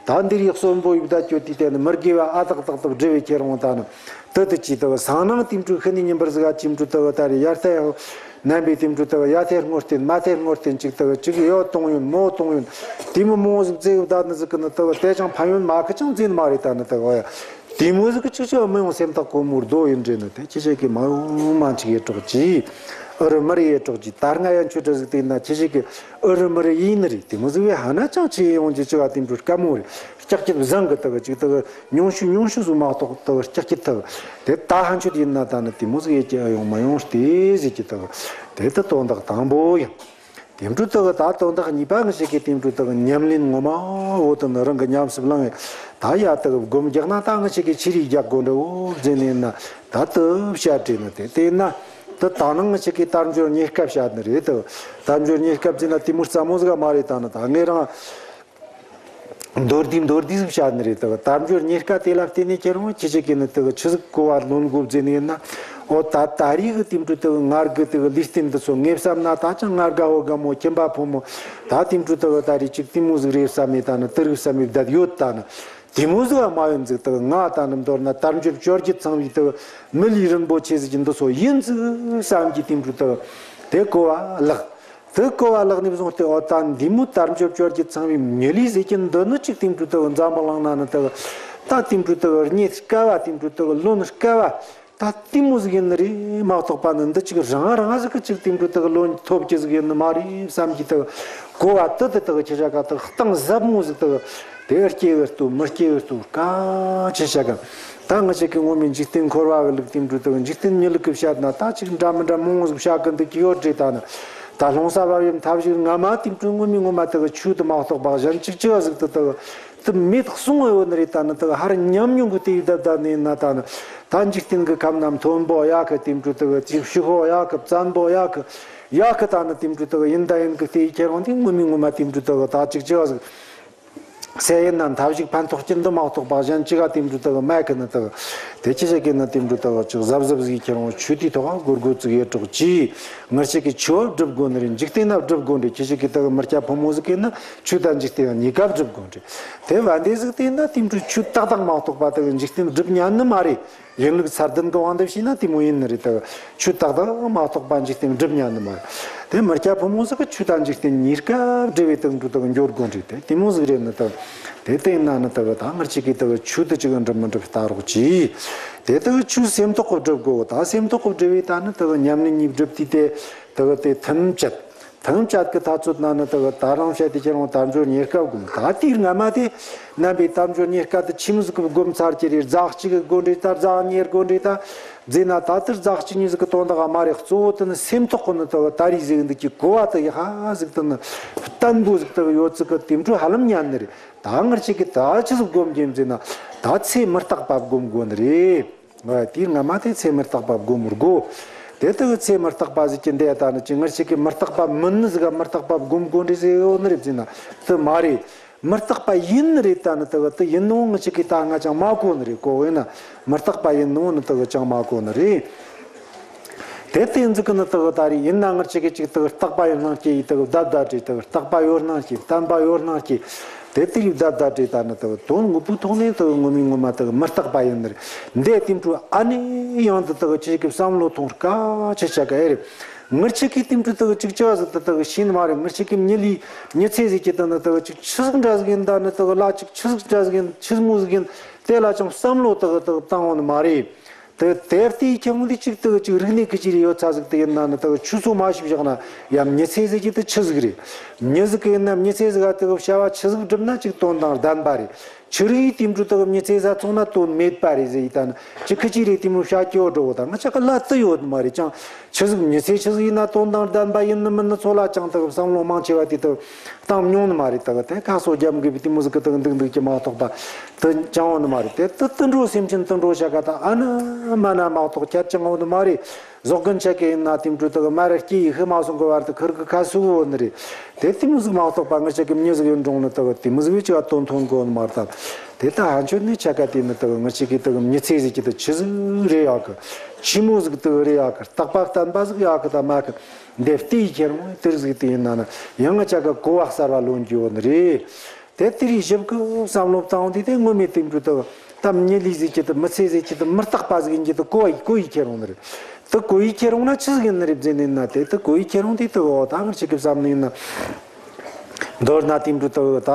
ད་འདིར་ཡག་གསོན་པོ་ཡིབ་ད་ཀྱོ་དེ་དེ་ནི་མི་དགེ་བ་ཨ་དག་དག་དག་སྒྲུབ་པའི་ཁྱེད་རང་ད་ནི། དེ་དེ་ཅི་དག་སང་ནང་དེ་འཕྲུལ་ཤི་ནི་ཉིན་པར་ཟིག་ག་ཅི་འཕྲུལ་དག་ད་རེ་ཡར་ཐལ་ཡང་རྣམ་པའི་དེ་འཕྲུལ་དག་ཡར་ཐལ་སྔོ་བསྟན་མར་ཐལ་སྔོ་བསྟན་ཅིག་དག་ཅིག་ཡོ་གཏོང་ཡོད་མོ་གཏོང་ཡོད། དེ་མོ་མོ་ཟིག་བཙེ་གི་བསྡད་ནི་ཟིག་གི་ནི་དག་དེ་ཅང་ཕན་ཡོན་མ་ཁི་ཅང་བཙེ་ནི་མ་རེད། ད་ནི་དག་ཡ་དེ་མོ་ཟིག་གི་ཅིག་ཅིག་མི་ཡོང་སེམས་ཐག་གོ་མོར་རྡོ་ཡིན་འདྲེ་ནི་དེ་ཅི་ཞིག་གི་མ་ཡོང་མ་ཅིག་ཡེ་གྲོགས་ཅི། ཨུ་རུ་མི་རུ་ཡེ་གྲོགས་ཀྱི་ད་སྔ་ཡན་ཆོད་འདྲ་ཟིག་དེ་ན་ཁྱེད་ཞིག་གི་ཨུ་རུ་མི་རུ་ཡིན་ནི་རེད། དེ་མོ་ཟིག་བས་ཧ་ན་ཅང་ཆེ་ཡོང་རྒྱུ་ཅི་བ་དེ་འཕྲོ་དཀའ་མོ་རེད། ལྕགས་ཀྱི་བཟང་གི་དག་ཅིག་དག་ཉུང་ཤོས་ཉུང་ཤོས་ཟིག་མ་གཏོགས་དག་ལྕགས་ཀྱི་དག་དེ་ད་ཧན་ཆོད་ཡིན་ན་ད་ནི་དེ་མོ་ཟིག་ཡེ་ཀྱི་ཨ་ཡོང་མ་ཡོང་སྟེ་ཟིག་གི་དག་དེ་ད་དོན་དག་དང་པོ་ཡིན། དེ་འཕྲོ་དག་ད་དོན་དག་གཉིས་པ་ང་ཞིག་གི་དེ་འཕྲོ་དག་ཉམས་ལེན་ངོ་མ་འོ་དེ་ནི་རང་གི་ཉམས་སུ་བླངས་ཡོད། ད་ཡ་དག་སྒོམ་རྒྱག་ན་ད་ང་ཞིག་གི་ཆི་རིག་རྒྱག་དགོས་འདྲ་བོ་ཟེར་ནས་ན་ད་དུ་བཤད་དྲིས་ནི་དེ་དེ་ན་དུ་ད་ནང་ང་ཞིག་གི་དལ་འབྱོར་རྙེད་དཀའ་བཤད་ནི་རེད་དུ། དལ་འབྱོར་རྙེད་དཀའ་བྱས་ན་དེ་མོ་རྩ་མོ་ཟིག་མ་རེད། ད་ནི་ད་ངས་རང་མདོར་བསྡུས་མདོར་བསྡུས་ཟིག་བཤད་ནི་རེད་དུ། དལ་འབྱོར་རྙེད་དཀའ་དེ་ལ་བརྟེན་ནས་ཁྱེད་རང་ཁྱེད་ཅག་གིས་ནི་དུ་ཆི་ཟིག་གོ་བ་ལོན་དགོས་ཟེར་ནི་ཡིན་ན། འོ་ད་ད་རེས་གི་དེ་འཕྲོ་དུ་ང་རྒི་དུ་ལུས་རྟེན་འདི་ཚོ་ངས་བསམ་ན་ད་ཅང་ང་རྒ་འོ་རྒ་མོ་ཁྱིམ་པ་ཕོ་མོ་ད་དེ་འཕྲོ་དུ་ད་རེས་ཅིག་དེ་མོ་ཟིག་རེད་བསམ་མེད། ད་ནི་དུ་རིག་བསམ་མེད་བསྡད་ཡོད། ད་ནི་དེ་མོ་ཟིག་མ་ཡོད་ཟིག་དུ་ང་ད་ནི་མདོར་ན་དལ་འབྱོར་བཅོ་བརྒྱད་ཚང་བའི་དུ་མི་ལུས་རིན་པོ་ཆེ་ཟིག་གི་འདི་ཚོ་ཡིན་ཟིག་བསམ་གི་དེ་འཕྲོ་དུ་དེ་གོ་བ་ལགས། དེ་གོ་བ་ལག་ནས་བཟུང་སྟེ་འོ་ད་འདི་མོ་དལ་འབྱོར་བཅོ་བརྒྱད་ཚང་བའི་མི་ལུས་ཟེར་གྱི་འདི་ནི་ཅིག་དེ་འཕྲོ་དུ་འཛམ་བུ་གླིང་ན་ནི་དུ་ད་དེ་འཕྲོ་དུ་རྙེད་དཀའ་བ་དེ་འཕྲོ་དུ་ལོན་དཀའ་བ་ད་དེ་མོ་ཟིག་ཡིན་ནི་རེད་མ་གཏོགས་པ་ནི་འདི་ཅིག་རང་རང་ཟིག་གི་ཅིག་དེ་འཕྲོ་དུ་ལོན་ཐོབ་ཀྱི་ཟིག་ཡིན་ནི་མ་རེད་བསམ་གྱི་དུ་གོ་བ་དུ་དུ་དུ་ཁྱེད་ཅག་ག་དུ་གཏིང་ཟབ་མོ་ཟིག་དུ་དེ་སྐྱེ་གི་སྟོ་མི་སྐྱེ་གི་སྟོ་ག་ཁྱེད་ཅག་ག་ད་ང་ཅག་གི་ངོ་མའི་འཇིག་རྟེན་འཁོར་བ་གི་ལུགས་དེ་འཕྲོ་དུ་འཇིག་རྟེན་མྱི་ལུགས་གི་བཤད་ན་ད་ཅིག་འདྲ་མི་འདྲ་མང་ཟིག་བཤད་གི་འདུག་གི་ཡོད་རེད། ད་ནི་ད་ལྷུང་བཟེད་བབས་ཡོད་ཐབས་ཤིག་ང་མ་དེ་འཕྲོ་ངོ་མའི་ངོ་མ་དུ་གི་ཆོས་དུ་མ་གཏོགས་པ་གཞན་ཅིག་ཅི་བ་ཟིག་དུ་དུ་དུ་མེད་གསུང་ཡོད་ནི་རེད། ད་ནི་དུ་ཧར་ཉམས་མྱོང་གི་དེ་ཡི་བདག་བདག་ནས་ན་ད་ནི་ད་འཇིག་རྟེན་གི་ཁམས་ན་མཐོན་པོ་ཡག་གི་དེ་འཕྲོ་དུ་གི་ཅིག་ཕྱི་ཧོ་ཡག་གི་བཙན་པོ་ཡག་གི་ཡག་གི་ད་ནི་དེ་འཕྲོ་དུ་གི་ཡིན་ད་ཡིན་གི་དེ་ཡི་ཁྱེད་རང་དེ་ངོ་མའི་ངོ་མ་དེ་འཕྲོ་དུ་གི་ད་ཅིག་ཅི་བ་ཟིག་ཟེར་ཡིན་ན་ཐབས་ཤིག་ཕན་ཐོགས་ཀྱི་འདི་མ་གཏོགས་པ་གཞན་ཅི་ག་དེ་འདྲ་དག་མེད་གི་ནི་དག་དེ་ཅི་བྱེད་ཀྱི་ནི་དེ་འདྲ་དག་ཅིག་གཟབ་གཟབ་ཟིག་ཁྱེད་རང་ཆོས་དེའི་ཐོག་ག་སྒོར་སྒོར་ཙིག་ཡེ་གྲོགས་ཀྱིས་ངར་ཅིག་གི་ཆོས་སྒྲུབ་དགོས་ནི་རེད། འཇིག་རྟེན་ན་སྒྲུབ་དགོས་འདྲ། ཁྱེད་ཅིག་གི་དག་མི་སྐྱ་ཕོ་མོ་ཟིག་གི་ནི་ཆོས་དང་འཇིག་རྟེན་གཉིས་ཀ་སྒྲུབ་དགོས་འདྲ། དེ་བ་འདི་ཟིག་དེ་ན་དེ་འདྲ་ཆོས་ཏག་ཏག་མ་གཏོགས་པ་དག་འཇིག་རྟེན་སྒྲུབ་ཉན་ནི་མ་རེད། ཡིན་ལུགས་ཚར་ལྡན་གི་དབང་དུ་བྱས་ན་དེ་མོ་ཡིན་ནི་རེད་དག་ཆོས་ཏག་ཏག་མ་གཏོགས་པ་འཇིག་རྟེན་སྒྲུབ་ཉན་ནི་མ་རེད། དེ་མི་སྐྱ་ཕོ་མོ་ཟིག་གི་ཆོས་དང་འཇིག་རྟེན་གཉིས་ཀ་སྒྲུབ་པའི་དེ་འདྲ་དག་འགྱོ་དགོས་འདྲ། དེ་དེ་མོ་ཟིག་རེད་ནི་དག་དེ་ལྟ་ཡིན་ན་ནི་དག་ད་ངར་ཅིག་གི་དག་ཆོས་དེ་ཅིག་སྒྲུབ་མི་སྒྲུབ་ལྟ་རོགས་གྱིས། དེ་དག་ཆོས་སེམས་ཐོག་གི་སྒྲུབ་དགོས། ད་སེམས་ཐོག་གི་སྒྲུབ་པའི་ད་ནི་དག་ཉམས་ལེན་གཉིས་སྒྲུབ་དུས་དེ་དག་དེ་ཐམས་ཅད། ཐམས་ཅད་ཀྱི་ཐག་ཚོད་ན་ནི་དག་ད་རང་བཤད་དེ་ཁྱེད་རང་དལ་འབྱོར་རྙེད་དཀའ་བསྒོམ། ད་དེའི་སྔ་མ་དེ་རྣམ་པའི་དལ་འབྱོར་རྙེད་དཀའ་དེ་ཆི་མོ་ཟིག་གི་བསྒོམ་ཚར་གྱི་རེད། རྫག་གཅིག་གི་དགོས་འདྲ་ད་རྫག་གཉིས་དགོས་འདྲ་ད་ཟེར་ན་ད་དེར་རྫག་གཅིག་གཉིས་ཟིག་གི་དོན་དག་མ་རེད། གཙོ་བོ་དེ་ནི་སེམས་ཐོག་གི་ནི་དག་ད་རེས་ཟིག་འདི་གི་གོ་བ་དེ་ཡི་ཧ་ཟིག་དེ་ནི་བརྟན་པོ་ཟིག་དག་ཡོད་ཚིག་གི་དེ་འཕྲོ་ཧ་ལམ་ཉན་ནི་རེད། ད་ངར་ཅིག་གི་ད་ཆི་ཟིག་བསྒོམ་རྒྱུ་ཟེར་ན་ད་ཚེ་མི་རྟག་པ་བསྒོམ་དགོས་ནི་རེད། ང་དེའི་སྔ་མ་དེ་ཚེ་མི་རྟག་པ་བསྒོམ་དགོས། དེ་དག་ཚེ་མི་རྟག་པ་ཟིག་གི་འདི་ད་ནི་ཅི་ངར་ཅིག་གི་མི་རྟག་པ་མིན་ནི་ཟིག་ག་མི་རྟག་པ་བསྒོམ་དགོས་འདྲ་ཟིག་ཡོད་ནི་རེད་ཟེར་ན་དེ་མ་རེད། མི་རྟག་པ་ཡིན་ནི་རེད། ད་ནི་དག་དེ་ཡིན་ནོ་ངར་ཅིག་གི་ད་ང་ཅང་མ་གོ་ནི་རེད། གོ་ཡིན་ན་མི་རྟག་པ་ཡིན་ནོ་ནི་དག་ཅང་མ་གོ་ནི་རེད། དེ་དེ་ཟིག་གི་ནི་དག་ད་རེད། ཡིན་ན་ངར་ཅིག་གི་ཅིག་དག་རྟག་པ་ཡོད་སྣང་སྐྱེ་ཡི་དག་བདག་བདག་བྲིས་དག་རྟག་པ་ཡོད་སྣང་སྐྱེ་བསྟན་པ་ཡོད་སྣང་སྐྱེ། དེ་དེ་ཡི་བདག་བདག་བྲིས་ད་ནི་དག་དོན་དངོས་པོའི་ཐོག་ནས་དག་ངོ་མའི་ངོ་མ་དག་མི་རྟག་པ་ཡིན་ནི་རེད། འདི་དེ་འཕྲོ་ཨ་ནི་ཡང་དུ་དག་ཁྱེད་ཀྱི་བསམ་བློ་ཐོངས་དཀའ་ཆེ་ཆ་ག་ཨེ་རེད། ངར་ཅིག་གི་དེ་འཕྲོ་དག་ཅིག་ཅི་བ་ཟིག་དག་དག་ཤེས་ནི་མ་རེད། ངར་ཅིག་གི་མྱི་ལུས་མྱི་ཚེ་ཟིག་གི་དག་ནི་དག་ཅིག་ཆི་ཟིག་འདྲ་ཟིག་ཡིན། ད་ནི་དག་ལ་ཅིག་ཆི་ཟིག་འདྲ་ཟིག་ཡིན། ཆི་མོ་ཟིག་ཡིན། དེ་ལ་ཅང་བསམ་བློ་དག་དག་བཏང་འོང་ནི་མ་རེད། དེ་དེ་ལྟའི་ཁྱེད་རང་དེ་གཅིག་དེ་གཅིག་རིག་གནས་ཀི་ཅི་རེ་ཡོད་ཚ་ཟིག་དེ་ཡིན་ན་ནི་དེ་ཆུ་ཚོད་མ་ཞིག་བཞག་ན་ཡང་མྱི་ཚེ་ཟིག་གི་དེ་ཆི་ཟིག་རེད། མྱི་ཟིག་གི་ཡིན་ན་མྱི་ཚེ་ཟིག་ག་དེ་བྱ་བ་ཆི་ཟིག་བསྒྲུབ་ན་གཅིག་དོན་དང་ལྡན་པ་རེད། ཆུ་རིགས་དེ་འབྲུ་དེ་མྱི་ཚེ་ཟ་ཚོང་ན་དོན་མེད་པ་རེད་ཟེར་ཡི་ད་ནི་ཅི་ཁི་ཅི་རེད། དེ་མོ་བྱ་སྐྱོ་འགྲོ་བོ་ད་ང་ཅག་གི་ལ་དུ་ཡོད་མ་རེད། ཅང་ཆི་ཟིག་མྱི་ཚེ་ཆི་ཟིག་ཡིན་ན་དོན་དང་ལྡན་པ་ཡིན་ནི་མིན་ནི་ཚོ་ལ་ཅང་དེ་བསམ་བློ་མང་ཆེ་བ་དེ་དེ། བཏང་མྱོང་ནི་མ་རེད། དག་དེ་ཁ་སོ་རྒྱབ་འགུལ་བའི་དེ་མོ་ཟིག་གི་དག་འདུག་འདུག་གི་མ་གཏོགས་པ་དེ་ཅང་འོང་ནི་མ་རེད། དེ་དེ་དུད་འགྲོ་སེམས་ཅན་དུད་འགྲོ་བྱ་ག་ད་ཨ་ན་མ་ན་མ་གཏོགས་ཁྱད་ཅང་འོང་ནི་མ་རེད། ཟོག་རྒན་ཆ་གི་ཡིན་ན་དེ་འགྲོ་དག་མ་རེད། སྐྱེ་ཡི་ཤི་མ་སོང་གི་བར་དུ་ཁིར་གི་ཁ་སུ་འོང་ནི་རེད། དེ་དེ་མོ་ཟིག་མ་གཏོགས་པ་ང་ཅག་གི་མྱི་ཟིག་ཡིན་རུང་ནི་དག་དེ་མོ་ཟིག་བས་ཅི་བ་དོན་ཐོན་གོ་ནི་མ་རེད། ད་དེ་ད་ཧ་ཆོད་ནི་ཆ་ག་དེ་ནི་དག་ང་ཅག་གི་དག་མྱི་ཚེ་ཟིག་གི་དག་ཆི་ཟིག་རེད་ཡག་གི། ཆི་མོ་ཟིག་དག་རེད་ཡག་གི། རྟག་པ་བརྟན་པ་ཟིག་ཡག་གི་ད་མ་གི། འདི་ལྟའི་ཁྱེད་རང་དེར་ཟིག་དེ་ཡིན་ན་ནི་ཡང་ང་ཅག་གི་གོ་བ་གསར་བ་ལོན་རྒྱུ་ཡོད་ནི་རེད། དེ་དེ་རིགས་ཞིབ་གི་བསམ་བློ་བཏང་དུས་དེ་ངོ་མའི་དེ་འདྲ་དག་ད་མྱི་ལུས་ཟེར་གྱི་དེ་མི་ཚེ་ཟེར་གྱི་དེ་མི་རྟག་པ་ཟིག་ཡིན་གྱི་དེ་གོ་ཡི་གོ་ཡི་ཁྱེད་རང་ནི་རེད། དེ་གོ་ཡི་ཁྱེད་རང་ན་ཆི་ཟིག་ཡིན་ནི་རེད་ཟེར་ནི་ན། དེ་དེ་གོ་ཡི་ཁྱེད་རང་དེ་དེ་འོ་ད་ང་ཅག་གི་བསམ་ནི་ཡིན་ན། མདོར་ན་དེ་འདྲ་དག་ད་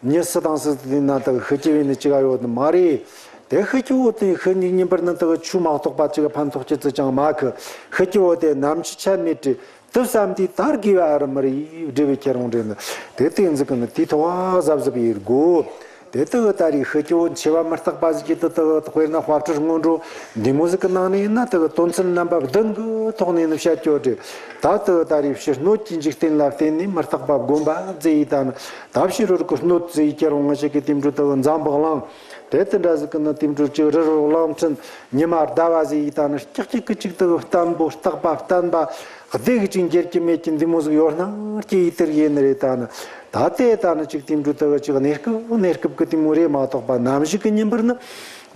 མྱི་སུ་དང་སུ་དེ་ན་དག་ཤི་རྒྱུ་བས་ནི་ཅི་ག་ཡོད་ནི་མ་རེད། དེ་ཤི་ཀྱི་འོ་དེ་ཤི་ཉིན་ཉིན་པར་ནི་དེ་གི་ཆུ་མ་གཏོགས་པ་ཅིག་ཕན་ཐོགས་ཅི་ཙི་ཅང་མ་ཁི། ཤི་ཀྱི་འོ་དེ་ནམ་ཆུ་ཆད་མེད་དྲི། དུ་བསམ་དུས་དར་དགོས་པ་ཨ་རི་མི་རི་འབྲས་བུ་ཁྱེར་འོང་འདྲེ་ནི། དེ་དེ་ཟིག་གི་ནི་དེའི་ཐོག་གཟབ་གཟབ་ཡེད་དགོ། དེ་དེ་གི་ད་རེས་ཤི་ཀྱི་འོ་ཆེ་བ་མི་རྟག་པ་ཟིག་གི་དེ་དེ་གི་དཔེར་ན་དཔལ་སྤྲུལ་སྔོན་འགྲོ་འདི་མོ་ཟིག་གི་ནང་ནས་ཡིན་ན་དེ་གི་དོན་ཚན་རྣམ་པ་བདུན་གི་ཐོག་ནས་ནི་བཤད་ཀྱི་འོ་འདྲེ། ད་དེ་གི་ད་རེས་ཕྱི་སྣོད་ཀྱི་འཇིག་རྟེན་ལ་བརྟེན་ནས་མི་རྟག་པ་བསྒོམ་པ་མཛད་ཡི་ད་ནི། ད་ཕྱི་རོལ་གི་སྣོད་ཟེར་ཡི་ཁྱེར་འོང་ང་ཞིག་གི་དེ་འདྲ་དེ་གི་འཛམ་བུ་གླིང་། དེ་དེ་འདྲ་ཟིག་གི་ནི་དེ་འདྲ་ཅིག་རི་རབ་གླིང་ཕྲན་ཉི་མ་ཟླ་བ་ཟེར་ཡི་ད་ནི་ཀྱག་ཀྱག་གི་ཅིག་དེ་གི་བརྟན་པོ་རྟག་པ་བརྟན་པ་བདེ་གི་ཅིག་འགྱུར་གྱི་མེད་ཀྱི་འདི་མོ་ཟིག་ཡོད་སྣང་སྐྱེ་ཡི་དེར་ཡིན་ནི་རེད་ད་ནི། ད་དེ་ད་ནི་ཅིག་དེ་འདྲ་དེ་གི་ཅིག་གནས་སྐབས་གནས་སྐབས་གི་དེ་མོ་རེད་མ་གཏོགས་པ་ནམ་ཞིག་གི་ཉིན་པར་ནི་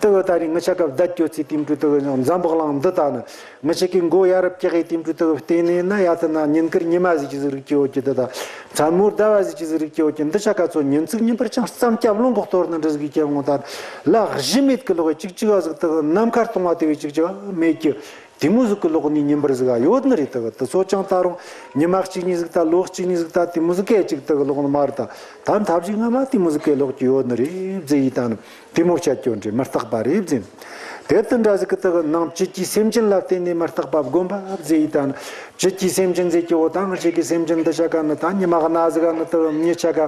དེ་གི་ད་རེས་ང་ཆ་ག་བསྡད་ཀྱོ་ཚེ་དེ་འདྲ་དེ་གི་འཛམ་བུ་གླིང་འདི་ད་ནི། ང་ཅག་གི་མགོ་ཡ་རབས་ཀྱི་དེ་འདྲ་དེ་བརྟེན་ནས་ན་ཡ་ད་ན་ཉིན་དཀར་ཉི་མ་ཟིག་གི་ཟིག་རིག་གི་ཡོད་ཀྱི་འདི་དང་། མཚན་མོ་ཟླ་བ་ཟིག་གི་ཟིག་རིག་གི་ཡོད་ཀྱི་འདི་ཆ་ག་ཚོ་ཉིན་ཚིག་ཉིན་པར་ཅང་རྩམ་སྐྱབས་ལུང་གོ་གཏོར་ན་འདྲ་ཟིག་གི་ཀྱང་ངོ་ད་ལ་གཞི་མེད་ཀྱི་ལོག་ཅིག་ཅིག་བ་ཟིག་དེ་ནམ་མཁར་གཏོང་བ་དེ་བས་ཅིག་ཅིག་བ་མེད་ཀྱི་དེ་མོ་ཟིག་གི་ལོག་ནི་ཉིན་པར་ཟིག་ག་ཡོད་ནི་རེད། དེ་དེ་ཚོ་ཅང་ད་རུང་ཉི་མ་གཅིག་གཉིས་ཟིག་ད་ལོ་གཅིག་གཉིས་ཟིག་ད་དེ་མོ་ཟིག་གས་ཅིག་དེ་གི་ལོག་ནི་མ་རེད། ད་ད་མཐའ་བཞི་སྔ་མ་དེ་མོ་ཟིག་གས་ལོག་ཀྱི་ཡོད་ནི་རེད་ཟེར་ཡི་ད་ནི། དེ་མོ་བཤད་ཀྱོ་འདྲེ་མི་རྟག་པ་རེད་ཟེར། དེ་དེ་འདྲ་ཟིག་གི་དེ་གི་ནང་བཅུད་ཀྱི་སེམས་ཅན་ལ་བརྟེན་ནས་མི་རྟག་པ་བསྒོམ་པ་ཟེར་ཡི་ད་ནི། བཅུད་ཀྱི་སེམས་ཅན་ཟེར་གྱི་འོ་ད་ང་ཅག་གི་སེམས་ཅན་འདི་ཆ་ག་ནི་ད་ཉི་མ་གནའ་ཟིག་ག་ནི་དེ་གི་མྱི་ཆ་ག་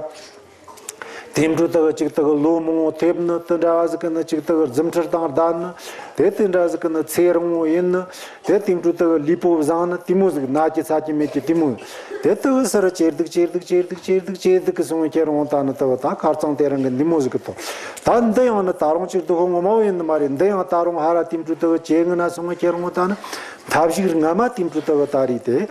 དེ་འདྲ་དེ་གི་ཅིག་དེ་གི་ལོ་མང་བོ་ཐེབས་ནི་དེ་འདྲ་བ་ཟིག་གི་ནི་ཅིག་དེ་གི་རྫུ་འཕྲུལ་དང་ལྡན་ནི། དེ་དེ་འདྲ་ཟིག་གི་ནི་ཚེ་རིང་བོ་ཡིན་ནི། དེ་དེ་འདྲ་དེ་གི་ལུས་པོ་བཟང་ནི་དེ་མོ་ཟིག་ན་གྱི་ཚ་གྱི་མེད་ཀྱི་དེ་མོ། དེ་དེ་གི་སར་ཇེ་སྡུག་ཇེ་སྡུག་ཇེ་སྡུག་ཇེ་སྡུག་ཇེ་སྡུག་གི་སོང་བའི་ཁྱེར་འོང་ད་ནི་དེ་གི་ད་ཁར་ཚང་དེ་རང་གི་འདི་མོ་ཟིག་གི་ཐོག་ད་འདི་ཡང་ནི་ད་རུང་ཅིག་སྡུག་ངོ་མ་བོ་ཡིན་ནི་མ་རེད། འདི་ཡང་ད་རུང་ཧ་ར་དེ་འདྲ་དེ་གི་ཇེ་ངན་ན་སོང་བའི་ཁྱེར་འོང་ད་ནི། མཐའ་བཞིག་སྔ་མ་དེ་འདྲ་དེ་གི་ད་རེད་དེ།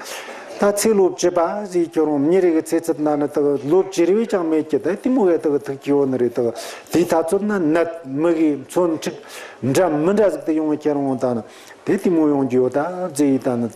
ད་ཚེ་ལོ་བཅུ་པ་ཟེར་ཁྱོད་རང་མྱི་རེ་གི་ཚེ་ཚད་ན་ནི་དེ་གི་ལོ་བཅུ་རེ་བས་ཀྱང་མེད་ཀྱི་དེ་དེ་མོ་གི་དེ་གི་ཐུག་གི་ཡོད་ནི་རེད། དེ་གི་དེའི་ཐ་ཚོད་ན་ནད་མི་གི་མཚོན་འཁྲུག་འདྲ་མི་འདྲ་ཟིག་དེ་ཡོང་བའི་ཁྱེར་འོང་ད་ནི་དེ་དེ་མོ་ཡོང་རྒྱུ་ཡོད་ད་ཟེར་ཡི་ད་ནི།